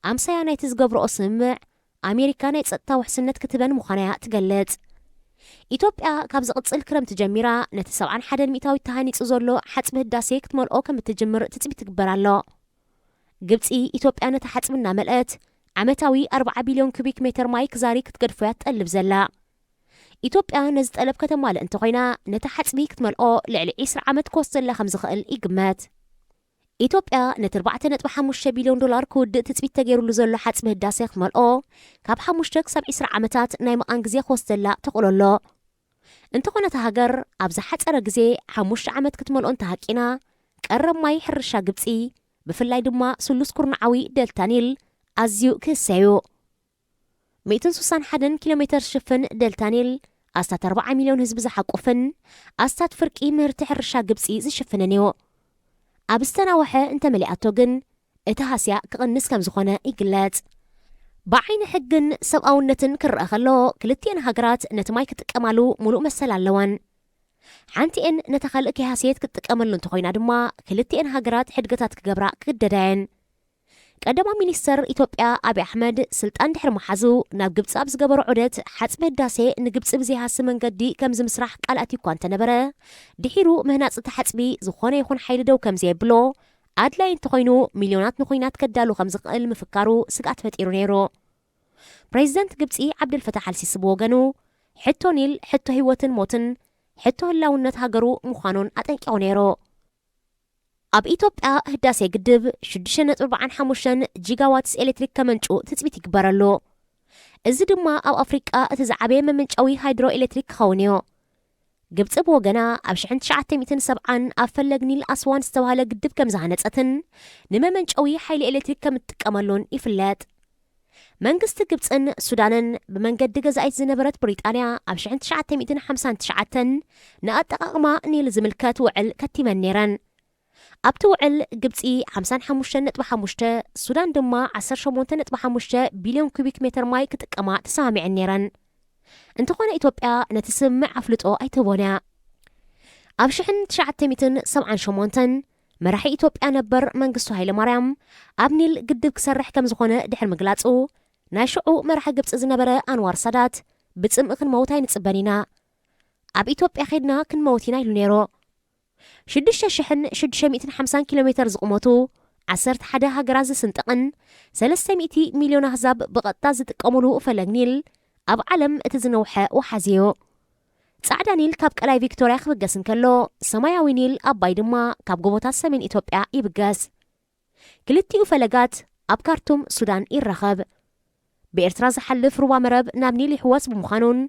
ኣምሳያ ናይቲ ዝገብረኦ ስምምዕ፣ ኣሜሪካ ናይ ጸጥታ ውሕስነት ክትበን ምዃና'ያ ትገልጽ። ኢትዮጵያ ካብ ዝቕጽል ክረምቲ ጀሚራ ነቲ ሰብዓን ሓደን ሚእታዊት ተሃኒጹ ዘሎ ሓጽቢ ህዳሴ ክትመልኦ ከም እትጅምር ትጽቢት ይግበር ኣሎ። ግብጺ፣ ኢትዮጵያ ነቲ ሓጽቢ እናመልአት፣ ዓመታዊ ኣርብዓ ቢልዮን ኩቢክ ሜተር ማይ ክዛሪ ክትገድፎ'ያ ትጠልብ ዘላ። ኢትዮጵያ ነዚ ጠለብ ከተማልእ እንተኾይና፣ ነቲ ሓጽቢ ክትመልኦ ልዕሊ ዒስራ ዓመት ክወስደላ ከም ዝኽእል ይግመት። ኢትዮጵያ ነቲ ኣርባዕተ ነጥቢ ሓሙሽተ ቢልዮን ዶላር ክውድእ ትጽቢት ተገይሩሉ ዘሎ ሓጽቢ ህዳሴ ክትመልኦ፣ ካብ ሓሙሽተ ክሳብ ዒስራ ዓመታት ናይ ምቓን ግዜ ክወስደላ ተኽእሎ ኣሎ። እንተኾነ፣ እታ ሃገር ኣብ ዝሓጸረ ግዜ ሓሙሽተ ዓመት ክትመልኦ እንተሃቂና፣ ቀረብ ማይ ሕርሻ ግብጺ፣ ብፍላይ ድማ ስሉስ ኩርናዓዊ ደልታ ኒል፣ ኣዝዩ ክህሰ እዩ። ሚእትን ስሳን ሓደን ኪሎ ሜተር ዝሽፍን ደልታ ኒል፣ ኣስታት ኣርብዓ ሚልዮን ህዝቢ ዝሓቁፍን ኣስታት ፍርቂ ምህርቲ ሕርሻ ግብጺ ዝሽፍንን እዩ። ኣብ ዝተናውሐ እንተመሊኣቶ ግን፣ እቲ ሃስያ ክቕንስ ከም ዝኾነ ይግለጽ። ብዓይኒ ሕግን ሰብኣውነትን ክረኣ ከሎ፣ ክልቲኤን ሃገራት ነቲ ማይ ክጥቀማሉ ሙሉእ መሰል ኣለወን። ሓንቲኤን ነታ ካልእ ከይሃሰየት ክትጥቀመሉ እንተኾይና ድማ፣ ክልቲኤን ሃገራት ሕድገታት ክገብራ ክግደዳ እየን። ቀዳማይ ሚኒስተር ኢትዮጵያ ኣብይ ኣሕመድ ስልጣን ድሕሪ ምሓዙ፣ ናብ ግብጺ ኣብ ዝገበሮ ዑደት፣ ሓጽቢ ህዳሴ ንግብጺ ብዘይሃሲ መንገዲ ከም ዝምስራሕ ቃል ኣትዩ እኳ እንተነበረ፣ ድሒሩ ምህናጽ እቲ ሓጽቢ ዝኾነ ይኹን ሓይሊ ደው ከም ዘየብሎ፣ ኣድላዪ እንተኾይኑ ሚልዮናት ንኹናት ከዳሉ ከም ዝኽእል ምፍካሩ ስግኣት ፈጢሩ ነይሩ። ፕሬዚደንት ግብጺ ዓብደልፈታሕ ኣልሲሲ ብወገኑ፣ ሕቶ ኒል ሕቶ ህይወትን ሞትን፣ ሕቶ ህላውነት ሃገሩ ምዃኑን ኣጠንቂቑ ነይሩ። ኣብ ኢትዮጵያ ህዳሴ ግድብ ሽዱሽተ ነጥቢ ኣርባዓን ሓሙሽተን ጂጋዋትስ ኤሌክትሪክ ከመንጩ ትጽቢት ይግበረሉ። እዚ ድማ ኣብ ኣፍሪቃ እቲ ዝዓበየ መመንጨዊ ሃይድሮ ኤሌክትሪክ ክኸውን እዩ። ግብጺ ብወገና ኣብ ሽሕን ትሽዓተ ሚእትን ሰብዓን ኣብ ፈለግ ኒል ኣስዋን ዝተባህለ ግድብ ከም ዝሃነጸትን ንመመንጨዊ ሓይሊ ኤሌክትሪክ ከም እትጥቀመሉን ይፍለጥ። መንግስቲ ግብጽን ሱዳንን ብመንገዲ ገዛኢት ዝነበረት ብሪጣንያ ኣብ ሽሕን ትሽዓተ ሚእትን ሓምሳን ትሽዓተን ንኣጠቓቕማ ኒል ዝምልከት ውዕል ከቲመን ነይረን። ኣብቲ ውዕል ግብጺ ሓምሳን ሓሙሽተን ነጥቢ ሓሙሽተ፣ ሱዳን ድማ ዓሰርተ ሸሞንተ ነጥቢ ሓሙሽተ ቢልዮን ኩቢክ ሜተር ማይ ክጥቀማ ተሰማሚዐን ነይረን። እንተኾነ ኢትዮጵያ ነቲ ስምምዕ ኣፍልጦ ኣይትህቦን እያ። ኣብ ሽሕን ትሽዓተ ሚእትን ሰብዓን ሸሞንተን መራሒ ኢትዮጵያ ነበር መንግስቱ ሃይለማርያም ኣብ ኒል ግድብ ክሰርሕ ከም ዝኾነ ድሕሪ ምግላጹ፣ ናይ ሽዑ መራሒ ግብጺ ዝነበረ ኣንዋር ሳዳት፣ "ብጽምኢ ክንመውት ኣይንጽበን ኢና። ኣብ ኢትዮጵያ ኸይድና ክንመውት ኢና" ኢሉ ነይሩ። ሽዱሽተ ሽሕን ሽዱሽተ ሚእትን ሓምሳን ኪሎ ሜተር ዝቑመቱ፣ ዓሰርተ ሓደ ሃገራት ዝስንጥቕን ሰለስተ ሚእቲ ሚልዮን ኣህዛብ ብቐጥታ ዝጥቀሙሉ ፈለግ ኒል፣ ኣብ ዓለም እቲ ዝነውሐ ወሓዚ እዩ። ጻዕዳ ኒል ካብ ቀላይ ቪክቶርያ ክብገስ እንከሎ፣ ሰማያዊ ኒል ኣባይ ድማ ካብ ጎቦታት ሰሜን ኢትዮጵያ ይብገስ። ክልቲኡ ፈለጋት ኣብ ካርቱም ሱዳን ይራኸብ። ብኤርትራ ዝሓልፍ ሩባ መረብ ናብ ኒል ይሕወስ ብምዃኑን፣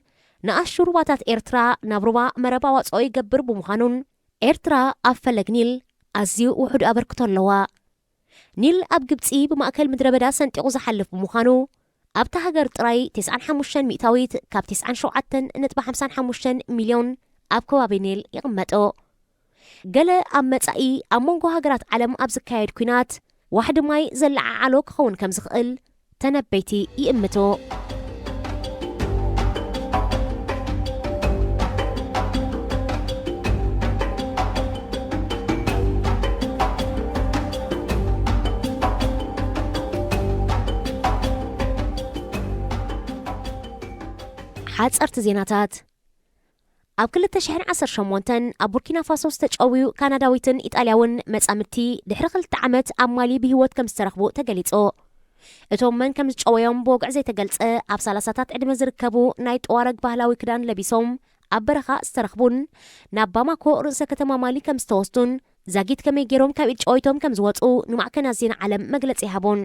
ንኣሽቱ ሩባታት ኤርትራ ናብ ሩባ መረብ ኣዋጽኦ ይገብር ብምዃኑን፣ ኤርትራ ኣብ ፈለግ ኒል ኣዝዩ ውሑድ ኣበርክቶ ኣለዋ። ኒል ኣብ ግብጺ ብማእከል ምድረ በዳ ሰንጢቑ ዝሓልፍ ብምዃኑ፣ ኣብታ ሃገር ጥራይ ተስዓን ሓሙሽተን ሚእታዊት ካብ ተስዓን ሸውዓተን ነጥቢ ሓምሳን ሓሙሽተን ሚልዮን ኣብ ከባቢ ኔል ይቕመጡ። ገለ ኣብ መጻኢ ኣብ መንጎ ሃገራት ዓለም ኣብ ዝካየድ ኲናት ዋሕዲ ማይ ዘለዓዓሎ ክኸውን ከም ዝኽእል ተነበይቲ ይእምቱ። ሓጸርቲ ዜናታት። ኣብ ክልተ ሽሕን ዓሰርተ ሸሞንተን ኣብ ቡርኪና ፋሶ ዝተጨውዩ ካናዳዊትን ኢጣልያውን መጻምድቲ ድሕሪ ክልተ ዓመት ኣብ ማሊ ብህይወት ከም ዝተረኽቡ ተገሊጹ። እቶም መን ከም ዝጨወዮም ብወግዒ ዘይተገልጸ ኣብ ሰላሳታት ዕድመ ዝርከቡ ናይ ጠዋረግ ባህላዊ ክዳን ለቢሶም ኣብ በረኻ ዝተረኽቡን ናብ ባማኮ ርእሰ ከተማ ማሊ ከም ዝተወስዱን ዛጊት ከመይ ገይሮም ካብ ኢድ ጨወይቶም ከም ዝወጹ ንማዕከናት ዜና ዓለም መግለጺ ይሃቡን።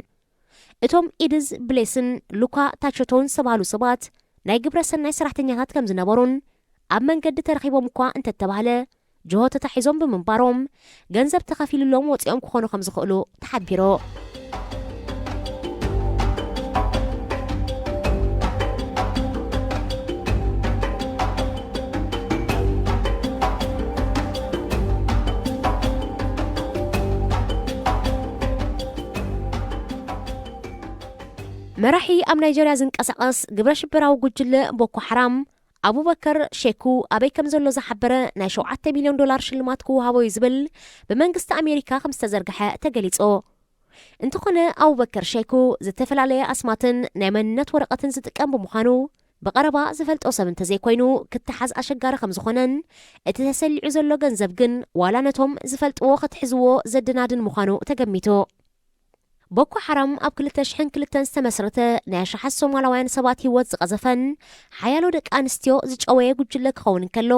እቶም ኢድዝ ብሌስን ሉካ ታቸቶን ዝተባህሉ ሰባት ናይ ግብረ ሰናይ ሰራሕተኛታት ከም ዝነበሩን ኣብ መንገዲ ተረኺቦም እኳ እንተተባህለ ጅሆ ተታሒዞም ብምንባሮም ገንዘብ ተኸፊሉሎም ወፂኦም ክኾኑ ከም ዝኽእሉ ተሓቢሩ። መራሒ ኣብ ናይጀርያ ዝንቀሳቐስ ግብረ ሽበራዊ ጉጅለ ቦኮ ሓራም ኣቡበከር ሼኩ ኣበይ ከም ዘሎ ዝሓበረ ናይ ሸውዓተ ሚልዮን ዶላር ሽልማት ክወሃቦ እዩ ዝብል ብመንግስቲ ኣሜሪካ ከም ዝተዘርግሐ ተገሊጹ። እንተኾነ ኣቡበከር ሼኩ ዝተፈላለየ ኣስማትን ናይ መንነት ወረቐትን ዝጥቀም ብምዃኑ ብቐረባ ዝፈልጦ ሰብ እንተዘይኮይኑ ክተሓዝ ኣሸጋሪ ከም ዝኾነን እቲ ተሰሊዑ ዘሎ ገንዘብ ግን ዋላ ነቶም ዝፈልጥዎ ክትሕዝዎ ዘደናድን ምዃኑ ተገሚቱ። ቦኮ ሓራም ኣብ ክልተ ሽሕን ክልተን ዝተመስረተ ናይ ኣሽሓት ሶማላውያን ሰባት ህይወት ዝቐዘፈን ሓያሎ ደቂ ኣንስትዮ ዝጨወየ ጉጅለ ክኸውን እንከሎ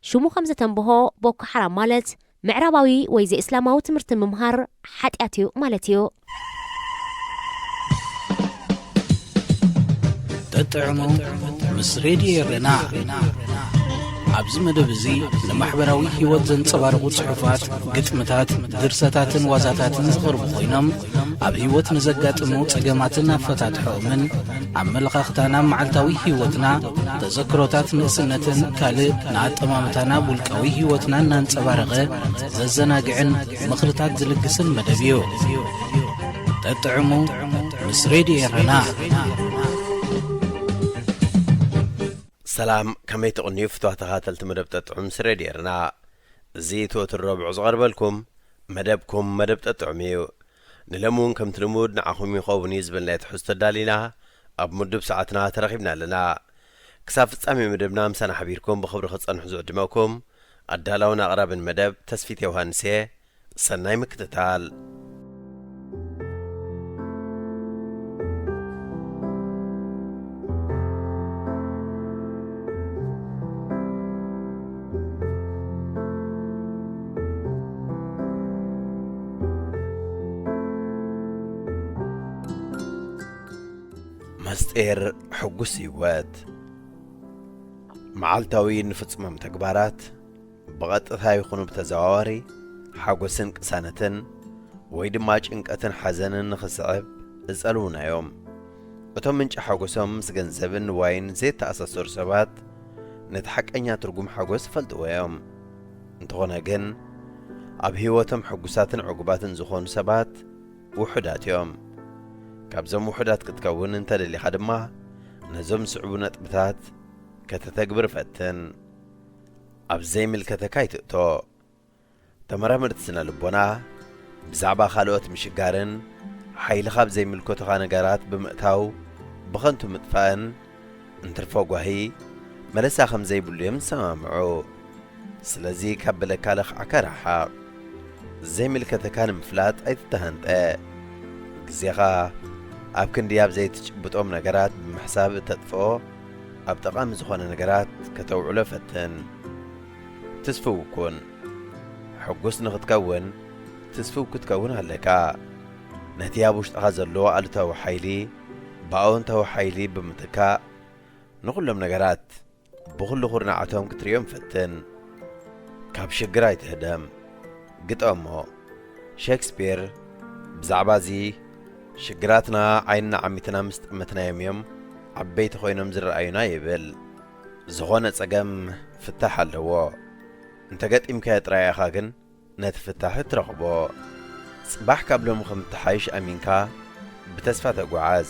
ሽሙ ከም ዘተንብሆ ቦኮ ሓራም ማለት ምዕራባዊ ወይ ዘይእስላማዊ ትምህርቲ ምምሃር ሓጢኣት እዩ ማለት እዩ። ጠጥዕሙ ምስ ሬድዮ ኤረና። ኣብዚ መደብ እዚ ንማሕበራዊ ህይወት ዘንጸባርቑ ጽሑፋት፣ ግጥምታት፣ ድርሰታትን ዋዛታትን ዝቐርቡ ኮይኖም ኣብ ህይወት ንዘጋጥሙ ጸገማትን ኣፈታትሖኦምን ኣመለኻኽታና መዓልታዊ ህይወትና፣ ተዘክሮታት ንእስነትን ካልእ ንኣጠማምታና ውልቃዊ ህይወትና እናንጸባረቐ ዘዘናግዕን ምኽርታት ዝልግስን መደብ እዩ። ጠጥዕሙ ምስ ሬድዮ ኤረና። ሰላም ከመይ ትቕንዩ ፍትዋ ተኻተልቲ መደብ ጠጥዑም ምስ ሬድዮ ኤረና። እዚ እቲ ወትር ረብዑ ዝቐርበልኩም መደብኩም መደብ ጠጥዑም እዩ። ንለሚ እውን ከምቲ ልሙድ ንዓኹም ይኸውን እዩ ዝበልናዮ ትሕዝቶ ኣዳሊና ኣብ ምዱብ ሰዓትና ተረኺብና ኣለና። ክሳብ ፍጻሜ መደብና ምሳና ሓቢርኩም ብኽብሪ ክጸንሑ ዝዕድመኩም ኣዳላውን ኣቕራብን መደብ ተስፊት ዮሃንስ እየ። ሰናይ ምክትታል። መስጢር ሕጉስ ህይወት። መዓልታዊ እንፍጽሞም ተግባራት ብቐጥታ ይኹኑ ብተዘዋዋሪ ሓጎስን ቅሳነትን ወይ ድማ ጭንቀትን ሓዘንን ንኽስዕብ ዝጸልዉና እዮም። እቶም ምንጪ ሓጎሶም ምስ ገንዘብን ንዋይን ዘይተኣሳሰሩ ሰባት ነቲ ሓቀኛ ትርጉም ሓጎስ ይፈልጥዎ እዮም። እንተኾነ ግን ኣብ ህይወቶም ሕጉሳትን ዕጉባትን ዝኾኑ ሰባት ውሑዳት እዮም። ካብዞም ውሑዳት ክትከውን እንተደሊኻ ድማ ነዞም ዝስዕቡ ነጥብታት ከተተግብር ፈትን። ኣብ ዘይምልከተካ ኣይትእቶ። ተመራመርቲ ስነ ልቦና ብዛዕባ ካልኦት ምሽጋርን ሓይልኻ ኣብ ዘይምልከቱኻ ነገራት ብምእታው ብኸንቱ ምጥፋእን እንትርፎ ጓሂ መለሳ ከም ዘይብሉ እዮም ዝሰማምዑ። ስለዚ ካብ በለካ ለኽዓካ ርሓቕ። ዘይምልከተካ ንምፍላጥ ኣይትተሃንጠ። ግዜኻ ኣብ ክንዲ ኣብ ዘይትጭብጦም ነገራት ብምሕሳብ እተጥፍኦ ኣብ ጠቓሚ ዝኾነ ነገራት ከተውዕሎ ፈትን። ትስፍው ኩን። ሕጉስ ንኽትከውን ትስፍው ክትከውን ኣለካ። ነቲ ኣብ ውሽጥኻ ዘሎ ኣሉታዊ ሓይሊ ብኣወንታዊ ሓይሊ ብምትካእ ንኹሎም ነገራት ብኹሉ ኩርናዓቶም ክትርእዮም ፈትን። ካብ ሽግር ኣይትህደም፣ ግጠሞ። ሸክስፒር ብዛዕባ እዚ ሽግራትና ዓይንና ዓሚትና ምስ ጠመትናዮም እዮም ዓበይቲ ኮይኖም ዝረኣዩና ይብል። ዝኾነ ጸገም ፍታሕ ኣለዎ። እንተገጢምካዮ ጥራይ ኢኻ ግን ነቲ ፍታሕ እትረኽቦ። ጽባሕ ካብ ሎሚ ከም እትሓይሽ ኣሚንካ ብተስፋ ተጓዓዝ።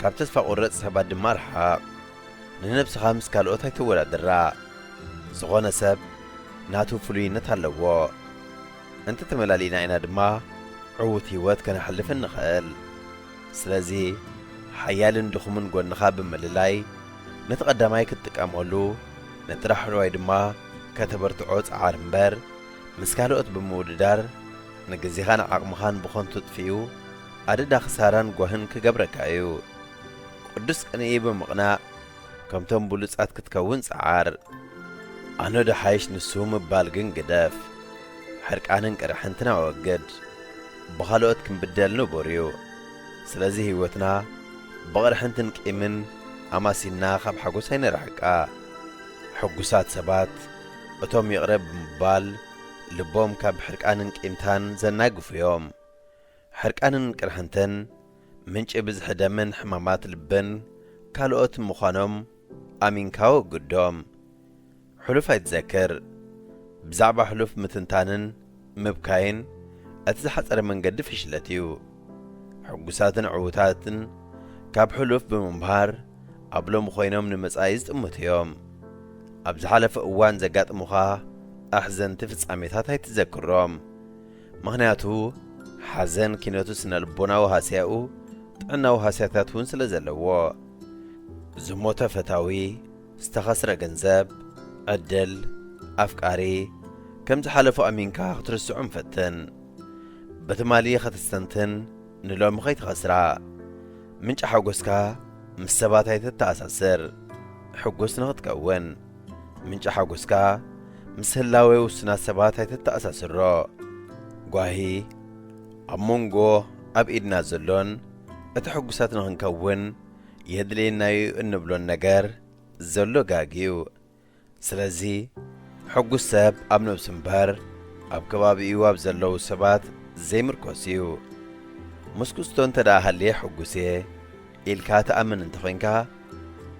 ካብ ተስፋ ቁረጽ ሰባት ድማ ርሓቕ። ንነብስኻ ምስ ካልኦት ኣይተወዳድራ። ዝኾነ ሰብ ናቱ ፍሉይነት ኣለዎ። እንተተመላሊእና ኢና ድማ ዕዉት ህይወት ከነሕልፍ እንኽእል። ስለዚ ሓያልን ድኹምን ጎንኻ ብምልላይ ነቲ ቀዳማይ ክትጥቀመሉ፣ ነቲ ዳሕረዋይ ድማ ከተበርትዖ ጸዓር እምበር፣ ምስ ካልኦት ብምውድዳር ንግዜኻን ዓቕምኻን ብኸንቱ ጥፊኡ ኣደዳ ክሳራን ጓህን ክገብረካ እዩ። ቅዱስ ቅንኢ ብምቕናእ ከምቶም ብሉጻት ክትከውን ጸዓር። ኣነ ዶ ሓይሽ ንሱ ምባል ግን ግደፍ። ሕርቃንን ቅርሕንትን ኣወግድ። ብኻልኦት ክንብደል ንቡር እዩ። ስለዚ ህይወትና ብቕርሕንትን ቂምን ኣማሲና ካብ ሓጎስ ኣይነርሕቃ። ሕጉሳት ሰባት እቶም ይቕረ ብምባል ልቦም ካብ ሕርቃንን ቂምታን ዘናግፉ እዮም። ሕርቃንን ቅርሕንትን ምንጪ ብዝሒ ደምን ሕማማት ልብን ካልኦት ምዃኖም ኣሚንካ ወግዶም። ሕሉፍ ኣይትዘክር። ብዛዕባ ሕሉፍ ምትንታንን ምብካይን እቲ ዝሓጸረ መንገዲ ፍሽለት እዩ። ሕጉሳትን ዕዉታትን ካብ ሕሉፍ ብምምሃር ኣብ ሎሚ ኮይኖም ንመጻኢ ዝጥምቱ እዮም። ኣብ ዝሓለፈ እዋን ዘጋጥሙኻ ኣሕዘንቲ ፍጻሜታት ኣይትዘክሮም። ምኽንያቱ ሓዘን ኪነቱ ስነ ልቦናዊ ሃስያኡ ጥዕናዊ ሃስያታት እውን ስለ ዘለዎ። ዝሞተ ፈታዊ፣ ዝተኸስረ ገንዘብ፣ ዕድል፣ ኣፍቃሪ፣ ከም ዝሓለፉ ኣሚንካ ክትርስዖም ፈትን። ብትማሊ ከተስተንትን ንሎሚ ከይትኸስራ። ምንጪ ሓጎስካ ምስ ሰባት ኣይተተኣሳስር። ሕጉስ ንኽትከውን ምንጪ ሓጎስካ ምስ ህላዌ ውሱናት ሰባት ኣይተተኣሳስሮ። ጓሂ ኣብ መንጎ ኣብ ኢድና ዘሎን እቲ ሕጉሳት ንኽንከውን የድልየናዩ እንብሎን ነገር ዘሎ ጋግ እዩ። ስለዚ ሕጉስ ሰብ ኣብ ነብሱ እምበር ኣብ ከባቢኡ ኣብ ዘለዉ ሰባት ዘይምርኮስ እዩ። ምስ ክስቶ እንተ ደኣ ሃልየ ሕጉስ እየ ኢልካ ትኣምን እንተኾይንካ፣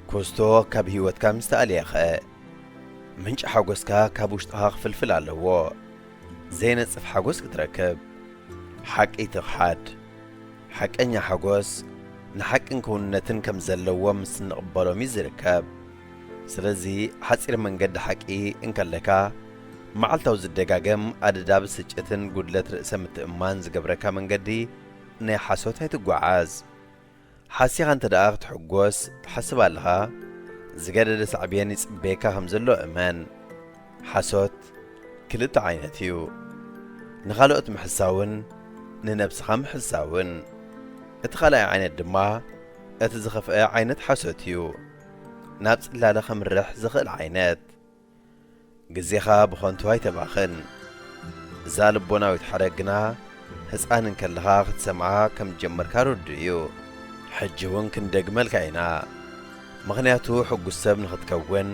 ክስቶ ካብ ህይወትካ ምስ ተኣልየኸ? ምንጪ ሓጎስካ ካብ ውሽጥኻ ክፍልፍል ኣለዎ። ዘይነጽፍ ሓጎስ ክትረክብ። ሓቂ ትኽሓድ። ሓቀኛ ሓጎስ ንሓቅን ክውንነትን ከም ዘለዎ ምስ እንቕበሎም እዩ ዝርከብ። ስለዚ ሓጺር መንገዲ ሓቂ እንከለካ፣ መዓልታዊ ዝደጋገም ኣደዳ ብስጭትን ጉድለት ርእሰ ምትእምማን ዝገብረካ መንገዲ ናይ ሓሶት ኣይትጓዓዝ። ሓሲኻ እንተ ደኣ ክትሕጎስ ትሓስብ ኣለኻ፣ ዝገደደ ሳዕቤን ይጽበየካ ከም ዘሎ እመን። ሓሶት ክልተ ዓይነት እዩ። ንኻልኦት ምሕሳውን ንነብስኻ ምሕሳውን። እቲ ካልኣይ ዓይነት ድማ እቲ ዝኸፍአ ዓይነት ሓሶት እዩ። ናብ ጽላለ ከምርሕ ዝኽእል ዓይነት። ግዜኻ ብኸንቱ ኣይተባኽን። እዛ ልቦናዊት ሓረግ ግና ህጻን እንከለኻ ክትሰምዓ ከም ዝጀመርካ ርዱእ እዩ። ሕጂ እውን ክንደግመልካ ኢና። ምኽንያቱ ሕጉስ ሰብ ንኽትከውን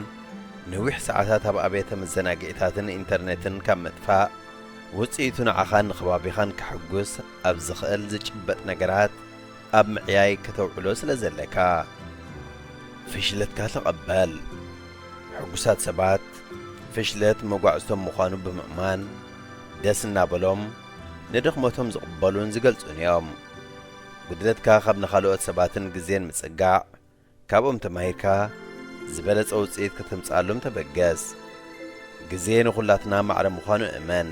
ነዊሕ ሰዓታት ኣብ ኣብያተ መዘናግዒታትን ኢንተርኔትን ካብ ምጥፋእ፣ ውጽኢቱ ንዓኻን ንኸባቢኻን ከሐጉስ ኣብ ዝኽእል ዝጭበጥ ነገራት ኣብ ምዕያይ ከተውዕሎ ስለ ዘለካ። ፍሽለትካ ተቐበል። ሕጉሳት ሰባት ፍሽለት መጓዕዝቶም ምዃኑ ብምእማን ደስ እናበሎም ንድኽመቶም ዝቕበሉን ዝገልጹን እዮም። ጉድለትካ ካብ ንኻልኦት ሰባትን ግዜን ምጽጋዕ፣ ካብኦም ተማሂርካ ዝበለጸ ውጽኢት ከተምጽኣሎም ተበገስ። ግዜ ንኹላትና ማዕረ ምዃኑ እመን።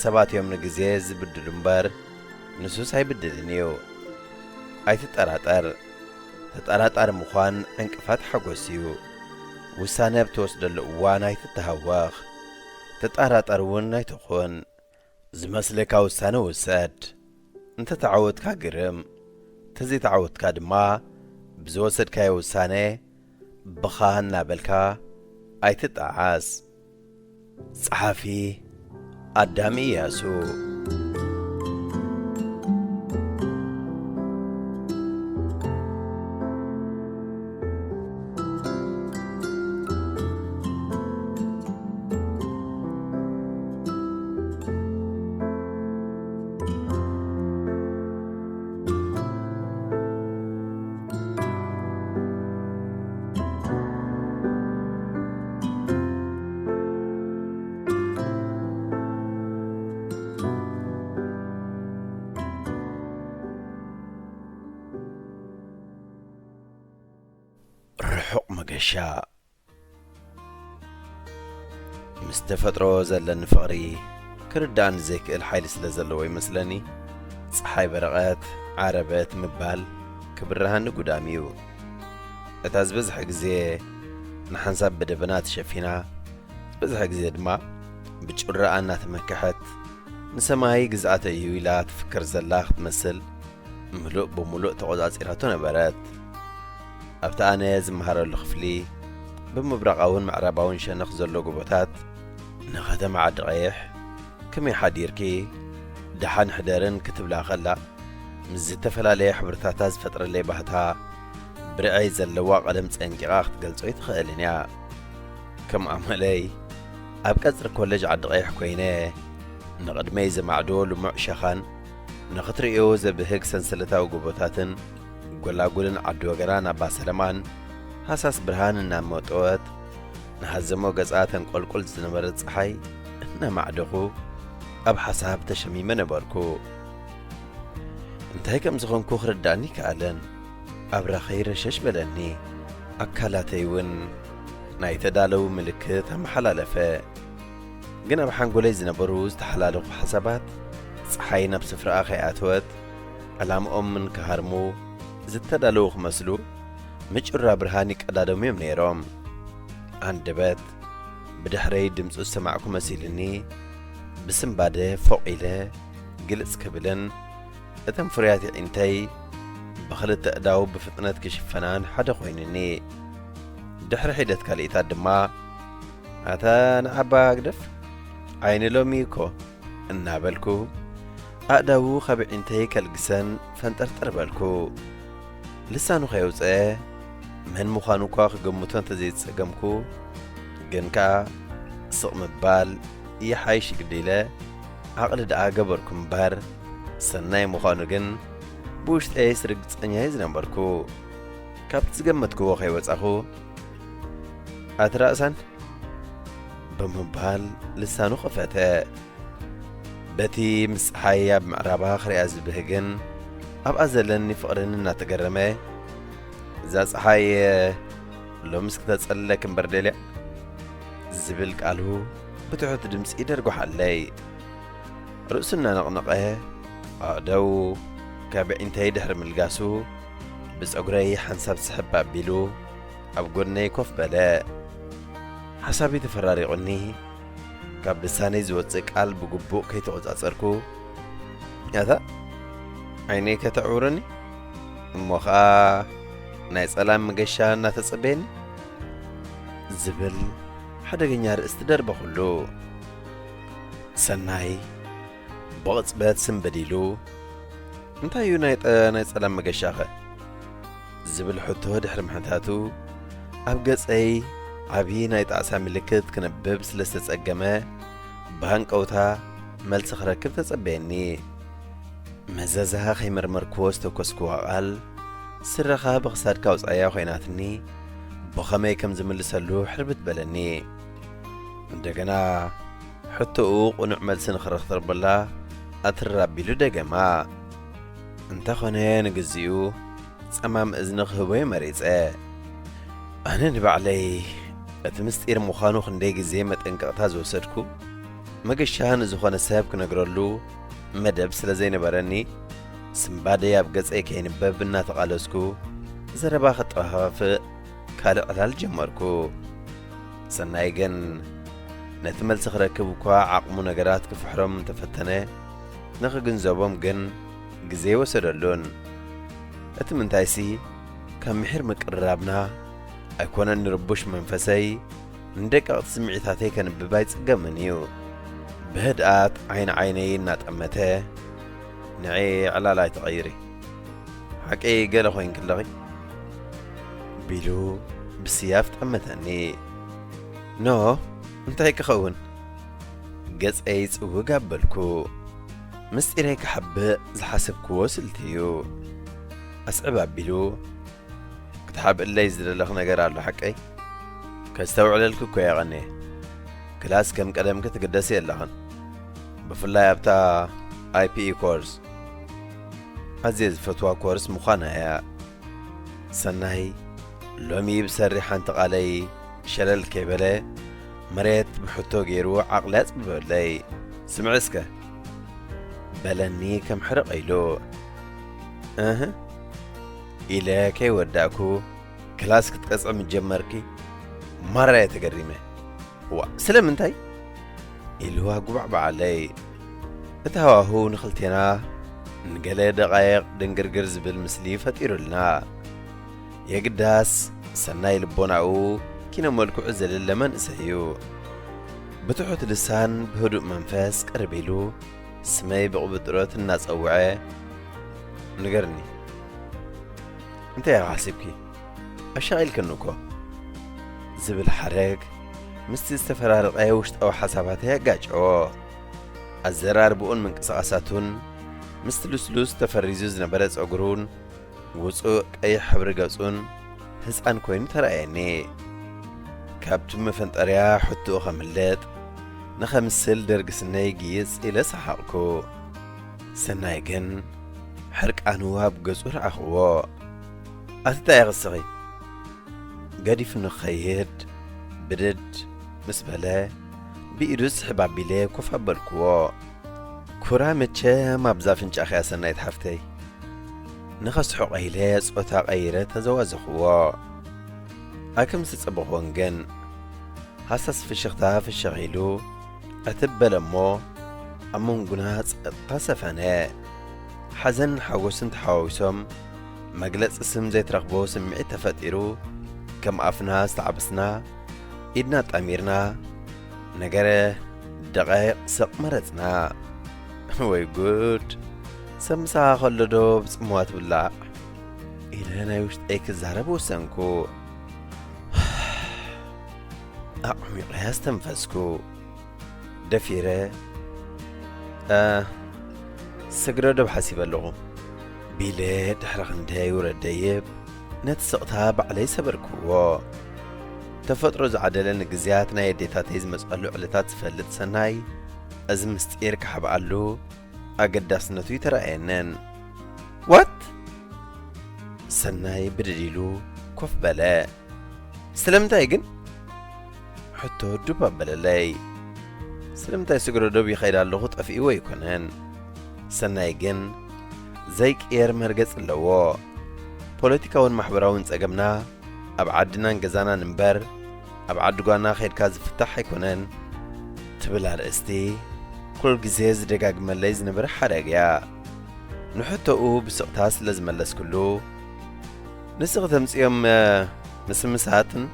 ሰባት እዮም ንግዜ ዝብድሉ እምበር ንሱስ ኣይብድልን እዩ። ኣይትጠራጠር። ተጠራጣሪ ምዃን ዕንቅፋት ሓጎስ እዩ። ውሳነ ኣብ ትወስደሉ እዋን ኣይትተሃወኽ። ተጠራጣሪ እውን ኣይትኹን። ዝመስለካ ውሳነ ውሰድ። እንተ ተዓወትካ ግርም፣ እንተ ዘይተዓወትካ ድማ ብዝወሰድካዮ ውሳነ ብኻ እናበልካ ኣይትጠዓስ። ጸሓፊ ኣዳም ኢያሱ። ርሑቕ መገሻ። ምስ ተፈጥሮ ዘለኒ ፍቕሪ ክርዳእኒ ዘይክእል ሓይሊ ስለ ዘለዎ ይመስለኒ፣ ጸሓይ በረቐት፣ ዓረበት ምባል ክብርሃኒ ጉዳም እዩ። እታ ዝበዝሐ ግዜ ንሓንሳብ ብደበና ተሸፊና፣ ዝበዝሐ ግዜ ድማ ብጩራኣ እናተመከሐት፣ ንሰማይ ግዝኣተይ እዩ ኢላ ትፍክር ዘላ ክትመስል፣ ምሉእ ብምሉእ ተቖጻጺራቶ ነበረት። ኣብቲ ኣነ ዝመሃረሉ ክፍሊ፣ ብምብራቓውን ምዕራባውን ሸነኽ ዘሎ ጎቦታት፣ ንከተማ ዓዲ ቀይሕ፣ "ከመይ ሓዲርኪ? ደሓን ሕደርን?" ክትብላ ከላ፣ ምስ ዝተፈላለየ ሕብርታታ ዝፈጥረለይ ባህታ፣ ብርዒ ዘለዋ ቀለም ጸንቂቓ ክትገልጾ ኣይትኽእልን እያ። ከም ኣመለይ፣ ኣብ ቀጽሪ ኮለጅ ዓዲ ቀይሕ ኮይነ፣ ንቕድመይ ዘማዕዶ ልሙዕ ሸኻን፣ ንኽትርእዮ ዘብህግ ሰንሰለታዊ ጎቦታትን፣ ጎላጉልን ዓዲ ወገራን ኣባ ሰለማን፣ ሃሳስ ብርሃን እናመጠወት፣ ንሃዘሞ ገጻ ተንቆልቁል ዝነበረት ጸሓይ እናማዕደኹ፣ ኣብ ሓሳብ ተሸሚመ ነበርኩ። እንታይ ከም ዝኾንኩ ክርዳእኒ ከኣለን። ኣብራኸይ ረሸሽ በለኒ። ኣካላተይ እውን ናይ ተዳለዉ ምልክት ኣመሓላለፈ። ግን ኣብ ሓንጎለይ ዝነበሩ ዝተሓላለኹ ሓሳባት፣ ጸሓይ ናብ ስፍራኣ ከይኣተወት፣ ዕላምኦም ምን ክሃርሙ ዝተዳለዉ ክመስሉ፣ ምጩራ ብርሃን ይቀዳደሙ እዮም ነይሮም። ኣንደበት ብድሕረይ ድምፁ ዝሰማዕኩ መሲሉኒ፣ ብስንባደ ፎቕ ኢለ ግልጽ ክብልን፣ እተን ፍርያት ኣዒንተይ ብኽልተ ኣእዳው ብፍጥነት ክሽፈናን ሓደ ኮይኑኒ። ድሕሪ ሒደት ካልኢታት ድማ፣ "ኣታ ንዓባ ግደፍ፣ ዓይኒ ሎሚ እኮ" እናበልኩ፣ ኣእዳዉ ካብ ኣዒንተይ ከልግሰን ፈንጠርጠር በልኩ። ልሳኑ ከየውፅአ መን ምዃኑ እኳ ክገምቶ እንተዘይተፀገምኩ፣ ግን ከኣ ስቕ ምባል ይሓይሽ ግዲ ኢለ ዓቕሊ ደኣ ገበርኩ እምበር፣ ሰናይ ምዃኑ ግን ብውሽጠይስ ርግፀኛ እየ ዝነበርኩ። ካብቲ ዝገመትክዎ ከይወፃኹ፣ "ኣቲ ራእሳን?" ብምባል ልሳኑ ኸፈተ። በቲ ምስ ጸሓይ ኣብ ምዕራባ ክሪኣ ዝብህግን ኣብኣ ዘለኒ ፍቕርን እናተገረመ፣ "እዛ ጸሓይ ሎምስ ክተጸልለክ እምበር ደልያ?" ዝብል ቃሉ ብትሑት ድምጺ ደርጉሓለይ። ርእሱ እናነቕነቐ ኣእዳዉ ካብ ኣዒንተይ ድሕሪ ምልጋሱ፣ ብጸጉረይ ሓንሳብ ስሕብ ኣቢሉ ኣብ ጎድነይ ኮፍ በለ። ሓሳበይ ተፈራሪቑኒ፣ ካብ ልሳነይ ዝወጽእ ቃል ብግቡእ ከይተቖጻጸርኩ፣ "ኣታ ዓይነይ ከተዕውረኒ፣ እሞ ኸኣ ናይ ጸላም መገሻ እናተጸበየኒ?" ዝብል ሓደገኛ ርእስቲ ደርበኹሉ። ሰናይ ብቕጽበት ስምብድ ኢሉ፣ "እንታይ እዩ ናይ ጠ-፣ ናይ ጸላም መገሻኸ?" ዝብል ሕቶ ድሕሪ ምሕታቱ፣ ኣብ ገጸይ ዓቢ ናይ ጣዕሳ ምልክት ክነብብ ስለ ዝተጸገመ፣ ብሃንቀውታ መልሲ ክረክብ ተጸበየኒ። መዘዛ ከይመርመርክዎ ዝተኮስክዋ ቃል፣ "ስረኻ ብኽሳድካ ኣውጻያ ኮይናትኒ፣ ብኸመይ ከም ዝምልሰሉ ሕርብት በለኒ?" እንደገና ሕቶኡ ቅኑዕ መልሲ ንኽረኽበላ ኣትር ኣቢሉ ደገማ። እንተኾነ ንግዚኡ ጸማም እዝኒ ክህቦ እየ መሪጸ። ኣነ ንባዕለይ እቲ ምስጢር ምዃኑ ክንደይ ግዜ መጠንቀቕታ ዝወሰድኩ፣ መገሻ ንዝኾነ ሰብ ክነግረሉ መደብ ስለ ዘይነበረኒ፣ ስምባደይ ኣብ ገጸይ ከይንበብ እናተቓለስኩ ዘረባ ከጠፋፍእ ካልእ ዕላል ጀመርኩ። ሰናይ ግን ነቲ መልሲ ክረክብ እኳ ዓቕሙ ነገራት ክፍሕሮም እንተፈተነ፣ ንኽግንዘቦም ግን ግዜ ኣይወሰደሉን። እቲ ምንታይሲ፣ ካብ ምሒር ምቅርራብና ኣይኮነን ንርቡሽ መንፈሰይ፣ ንደቀቕቲ ስምዒታተይ ከንብብ ኣይጽገምን እዩ። ብህድኣት ዓይኒ ዓይነይ እናጠመተ፣ "ንዒ ዕላል ኣይትቐይሪ፣ ሓቂ ገለ ኮይንኪ ኣለኺ?" ቢሉ ብስያፍ ጠመተኒ። "ኖ፣ እንታይ ክኸውን?" ገጸይ ጽውግ ኣበልኩ። ምስጢረይ ክሓብእ ዝሓሰብክዎ ስልቲ እዩ። ኣስዕብ ኣቢሉ፣ "ክትሓብእለይ ዝደለኽ ነገር ኣሎ ሓቀይ? ከስተውዕለልኪ እኮ እየ ቀንየ። ክላስ ከም ቀደምኪ ትግደሲ የለኽን። ብፍላይ ኣብታ ኣይ ፒ ኢ ኮርስ። ኣዝየ ዝፈትዋ ኮርስ ምዃና እያ።" ሰናይ ሎሚ ብሰሪ ሓንቲ ቃለይ ሸለል ከይበለ መሬት ብሕቶ ገይሩ ዓቕሊ ኣጽበበለይ። ስምዒ እስከ በለኒ ከም ሕርቕ ኢሉ። እህ ኢለ ከይወዳእኩ ክላስ ክትቀጽዒ ምጀመርኪ ማራ እየ ተገሪመ። ዋ ስለምንታይ? ኢሉ ኣጉባዕባዓለይ። እቲ ሃዋህው ንኽልቴና ንገለ ደቓይቕ ድንግርግር ዝብል ምስሊ ፈጢሩልና። የግዳስ ሰናይ ልቦናኡ ኪነ መልክዑ ዘለለ መንእሰይ እዩ። ብትሑት ልሳን ብህዱእ መንፈስ ቅርብ ኢሉ ስመይ ብቕብጥሮት እናጸውዐ፣ ንገርኒ እንታይ ኢኻ ሓሲብኪ? ኣሻቒልክኒ እኮ ዝብል ሓረግ ምስቲ ዝተፈራረቐ ውሽጣዊ ሓሳባተይ ኣጋጨዎ። ኣዘራርብኡን ምንቅስቓሳቱን ምስቲ ልስሉስ ተፈሪዙ ዝነበረ ጸጉሩን ውጹእ ቀይሕ ሕብሪ ገጹን ህጻን ኮይኑ ተራእየኒ። ካብቲ መፈንጠርያ ሕቶኡ ከምልጥ ንኸምስል ደርጊ ስነይ ግይጽ ኢለ ሰሓቕኩ። ሰናይ ግን ሕርቃኑ ኣብ ገጹ ረኣኽዎ። ኣቲ እንታይ ኢኺ እስኺ? ገዲፉ ንኸይድ ብድድ ምስ በለ ብኢዱ ስሕብ ኣቢለ ኮፍ ኣበልክዎ። ኩራ መቸም ኣብዛ ኣፍንጫኺ እያ ሰናይት ሓፍተይ። ንኸስሕቖ ኢለ ጾታ ቀይረ ተዘዋዘኽዎ። ኣክም ዝጸበኽዎን ግን ሃሳስ ፍሽኽታ ፍሽኽ ኢሉ ዕትብ በለ እሞ ኣብ መንጉና ጸጥታ ሰፈነ። ሓዘን ሓጎስን ተሓዋዊሶም መግለጺ ስም ዘይትረኽቦ ስምዒት ተፈጢሩ ከም ኣፍና ዝተዓበስና ኢድና ኣጣሚርና ነገረ ደቓይቕ ስቕ መረጽና። ወይ ጉድ! ሰብ ምሳኻ ከሎ ዶ ብጽምዋ ትብላዕ? ኢለ ናይ ውሽጠይ ክዛረብ ወሰንኩ። ኣዕሚቐ ኣስተንፈስኩ። ደፊረ፣ "እ፣ ስግረ ዶብ ሓሲበ ኣለኹ" ቢለ ድሕሪ ክንደይ ውረድ ደይብ ነቲ ስቕታ ባዕለይ ሰበርክዎ። ተፈጥሮ ዝዓደለኒ ግዜያት ናይ ኣዴታተይ ዝመጽኣሉ ዕለታት ዝፈልጥ ሰናይ፣ እዚ ምስጢር ክሓብኣሉ ኣገዳስነቱ ይተራእየንን። "ዋት?" ሰናይ ብድድ ኢሉ ኮፍ በለ። "ስለምንታይ ግን?" ሕቶ ዱብ ኣበለለይ። "ስለምንታይ ስግረ ዶብ ይኸይድ ኣለኹ ጠፊእዎ ኣይኮነን። ሰናይ ግን ዘይቅየር መርገጽ ኣለዎ። ፖለቲካውን ማሕበራውን ጸገምና ኣብ ዓድናን ገዛናን እምበር ኣብ ዓዲ ጓና ኸይድካ ዝፍታሕ ኣይኮነን" ትብል ኣርእስቲ ኩሉ ግዜ ዝደጋግመለይ ዝነበረ ሓረግ እያ። ንሕቶኡ ብስቕታ ስለ ዝመለስክሉ፣ "ንስኺ ተምጽዮም፣ እ፣ ምስምሳትን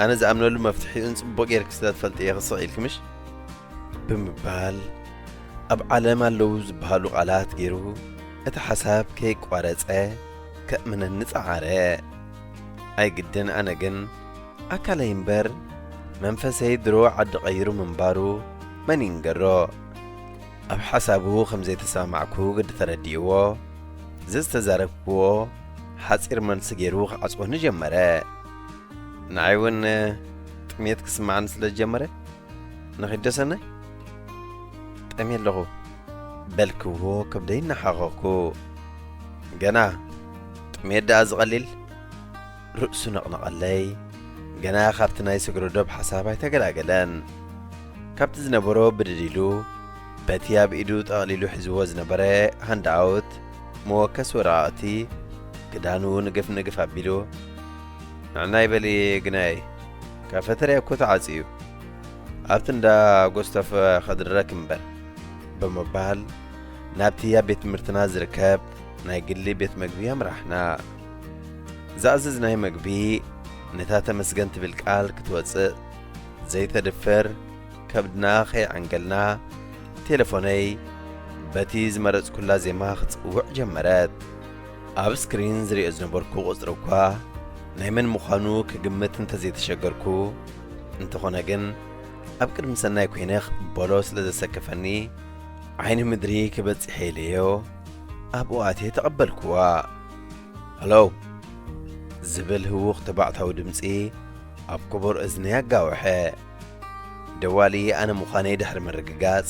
ኣነ ዝኣምነሉ መፍትሒኡን ጽቡቕ ጌርኪ ስለ ትፈልጢ ኢኺ ስቕ ኢልኪ ምሽ?" ብምባል ኣብ ዓለም ኣለዉ ዝበሃሉ ቃላት ገይሩ እቲ ሓሳብ ከይቋረጸ ከእምነኒ ጸዓረ። ኣይግድን ኣነ ግን ኣካለይ እምበር መንፈሰይ ድሮ ዓዲ ቀይሩ ምንባሩ መን ይንገሮ። ኣብ ሓሳቡ ከም ዘይተሰማማዕኩ ግዲ ተረዲእዎ፣ ዘዝተዛረብክዎ ሓጺር መልሲ ገይሩ ክዓጽወኒ ጀመረ። ንዓይ እውን ጥሜት ክስምዓኒ ስለ ዝጀመረ፣ "ንኺድ ዶ ሰናይ? ጠምየ ኣለኹ" በልክዎ ከብደይ እናሓኸኽኩ። "ገና ጥሜት ደኣ ዝቐሊል?" ርእሱ ነቕነቐለይ። ገና ካብቲ ናይ ስግረ ዶብ ሓሳብ ኣይተገላገለን። ካብቲ ዝነበሮ ብድድ ኢሉ፣ በቲ ኣብ ኢዱ ጠቕሊሉ ሒዝዎ ዝነበረ ሃንድኣውት፣ መወከሲ ወረቓቕቲ፣ ክዳኑ ንግፍ ንግፍ ኣቢሉ፣ "ንዕናይ በሊ ግናይ፣ ካፈተርያ እኮ ተዓጽዩ፣ ኣብቲ እንዳ ጎስቶፈ ከድረክ እምበር" ብምባል ናብቲ ኣብ ቤት ትምህርትና ዝርከብ ናይ ግሊ ቤት መግቢ ኣምራሕና። ዝኣዘዝናዮ መግቢ ነታ ተመስገን ትብል ቃል ክትወጽእ ዘይተድፍር ከብድና ከይዓንገልና፣ ቴሌፎነይ በቲ ዝመረጽኩላ ዜማ ክትጽውዕ ጀመረት። ኣብ ስክሪን ዝሪኦ ዝነበርኩ ቁጽሪ እኳ ናይ መን ምዃኑ ክግምት እንተዘይተሸገርኩ፣ እንተኾነ ግን ኣብ ቅድሚ ሰናይ ኮይነ ክቕበሎ ስለ ዘሰከፈኒ፣ ዓይኒ ምድሪ ክበጽሕ ኢለዮ ኣብኡ ኣትየ ተቐበልክዋ። "ሃሎ" ዝብል ህዉኽ ተባዕታዊ ድምጺ ኣብ ክቡር እዝነይ ኣጋወሐ። ደዋሊ ኣነ ምዃነይ ድሕሪ ምርግጋጽ፣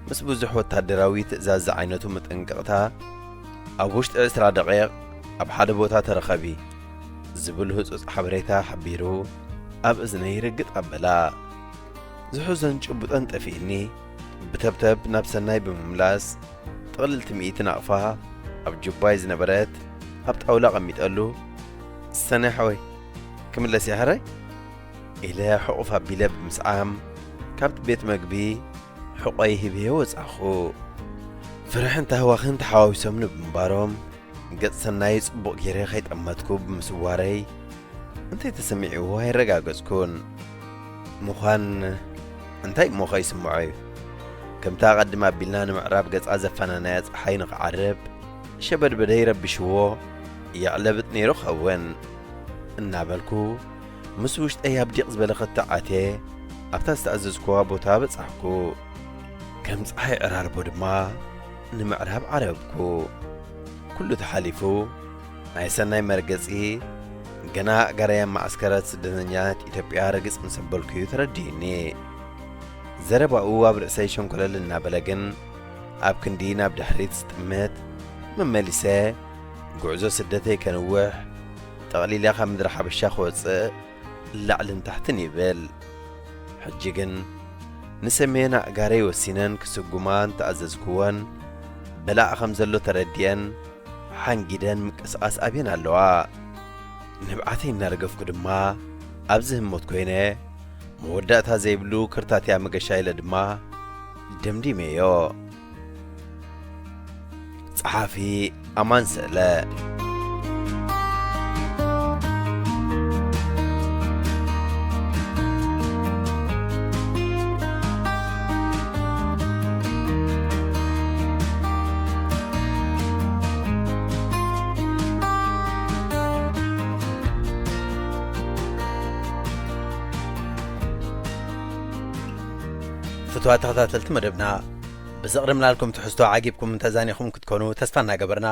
ምስ ብዙሕ ወታደራዊ ትእዛዝ ዝዓይነቱ መጠንቀቕታ፣ "ኣብ ውሽጢ ዕስራ ደቂቕ ኣብ ሓደ ቦታ ተረኸቢ" ዝብል ህጹጽ ሓበሬታ ሓቢሩ ኣብ እዝነይ ርግጥ ኣበላ። ዝሕዞን ጭቡጠን ጠፊእኒ። ብተብተብ ናብ ሰናይ ብምምላስ፣ ጥቕልልቲ ሚእቲ ናቕፋ ኣብ ጁባይ ዝነበረት ኣብ ጣውላ ኣቐሚጠሉ፣ "ሰናይ ሓወይ፣ ክምለስ እየ ሕራይ?" ኢለ ሕቑፍ ኣቢለ ብምስዓም፣ ካብቲ ቤት መግቢ ሕቖይ ሂብዮ ወጻኹ። ፍርሕን ታህዋኽን ተሓዋዊሶምኒ ብምንባሮም፣ ገጽ ሰናይ ጽቡቕ ገይረ ከይጠመትኩ ብምስዋረይ፣ እንታይ ተሰሚዕዎ ኣይረጋገጽኩን። ምዃን እንታይ እሞ ከይስምዖ እዩ? ከምታ ኣቐድም ኣቢልና ንምዕራብ ገጻ ዘፋነናያ ጸሓይ ንኽዓርብ፣ ሸበድበደይ ረቢሽዎ የዕለብጥ ነይሩ ኸውን እናበልኩ፣ ምስ ውሽጠይ ኣብ ዲቕ ዝበለ ክትዕ ኣትየ፣ ኣብታ ዝተኣዘዝኩዋ ቦታ በጻሕኩ። ከም ጸሓይ ዕራርቦ ድማ ንምዕራብ ዓረብኩ። ኩሉ ተሓሊፉ፣ ናይ ሰናይ መርገጺ፣ ገና ኣእጋረይ ኣብ መዓስከራት ስደተኛታት ኢትዮጵያ ርግጽ ምስ ኣበልኩ እዩ ተረዲእኒ። ዘረባኡ ኣብ ርእሰይ ሸንኮለል እናበለ ግን፣ ኣብ ክንዲ ናብ ድሕሪት ዝጥምት፣ መመሊሰ፣ ጉዕዞ ስደተይ ከንውሕ፣ ጠቕሊለ ካብ ምድሪ ሓበሻ ክወጽእ፣ ላዕልን ታሕትን ይብል። ሕጂ ግን ንሰሜን ኣእጋረይ ወሲነን ክስጉማ እንተኣዘዝክወን፣ በላዕ ከም ዘሎ ተረዲአን፣ ሓንጊደን ምቅስቃስ ኣብየን ኣለዋ። ንብዓተይ እናረገፍኩ ድማ፣ ኣብዚ ህሞት ኮይነ፣ መወዳእታ ዘይብሉ ክርታትያ መገሻ ኢለ ድማ ደምዲመዮ። ጸሓፊ ኣማን ስእለ። ፍቱዋት ተኸታተልቲ መደብና፣ ብዘቕርብናልኩም ትሕዝቶ ዓጊብኩም እንተዛኒኹም ክትኮኑ ተስፋ እናገበርና፣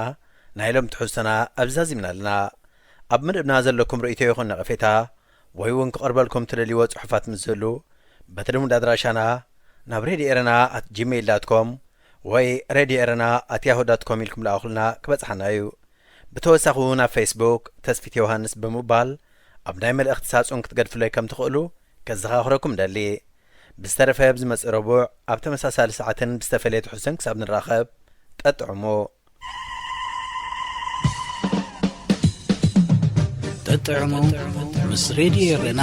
ናይ ሎም ትሕዝቶና ኣብዚ ዛዚምና ኣለና። ኣብ መደብና ዘለኩም ርእይቶ ይኹን ነቐፌታ፣ ወይ እውን ክቐርበልኩም ትደልይዎ ጽሑፋት ምስ ዝህሉ፣ በቲ ልሙድ ኣድራሻና ናብ ሬድዮ ኤረና ኣት ጂሜይል ዳት ኮም ወይ ሬድዮ ኤረና ኣት ያሁ ዳት ኮም ኢልኩም ልኣኹልና፣ ክበጽሓና እዩ። ብተወሳኺ እውን ኣብ ፌስቡክ ተስፊት ዮሃንስ ብምባል ኣብ ናይ መልእኽቲ ሳጹን ክትገድፍለይ ከም ትኽእሉ ከዘኻኽረኩም ደሊ። ብዝተረፈ ኣብ ዝመጽእ ረቡዕ ኣብ ተመሳሳሊ ሰዓትን ብዝተፈለየ ትሕዝቶን ክሳብ ንራኸብ፣ ጠጥዕሙ። ጠጥዕሙ ምስ ሬድዮ ኤረና።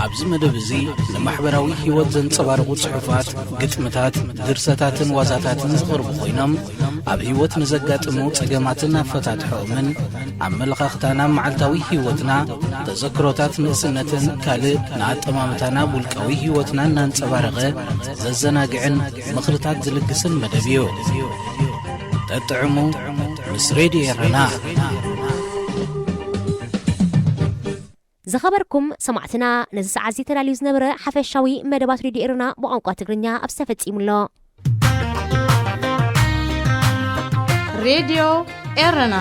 ኣብዚ መደብ እዚ ንማሕበራዊ ህይወት ዘንጸባርቑ ጽሑፋት፣ ግጥምታት፣ ድርሰታትን ዋዛታትን ዝቐርቡ ኮይኖም፣ ኣብ ህይወት ንዘጋጥሙ ጸገማትን ኣፈታትሖኦምን፣ ኣመለኻኽታና ኣብ መዓልታዊ ህይወትና፣ ተዘክሮታት ንእስነትን ካልእ ንኣጠማምታና ኣብ ውልቃዊ ህይወትና እናንጸባረቐ ዘዘናግዕን ምኽርታት ዝልግስን መደብ እዩ። ጠጥዕሙ ምስ ሬድዮ ኤረና። ዝኸበርኩም ሰማዕትና፣ ነዚ ሰዓት እዚ ተዳልዩ ዝነበረ ሓፈሻዊ መደባት ሬድዮ ኤረና ብቋንቋ ትግርኛ ኣብዚ ተፈጺሙ ኣሎ። ሬድዮ ኤረና።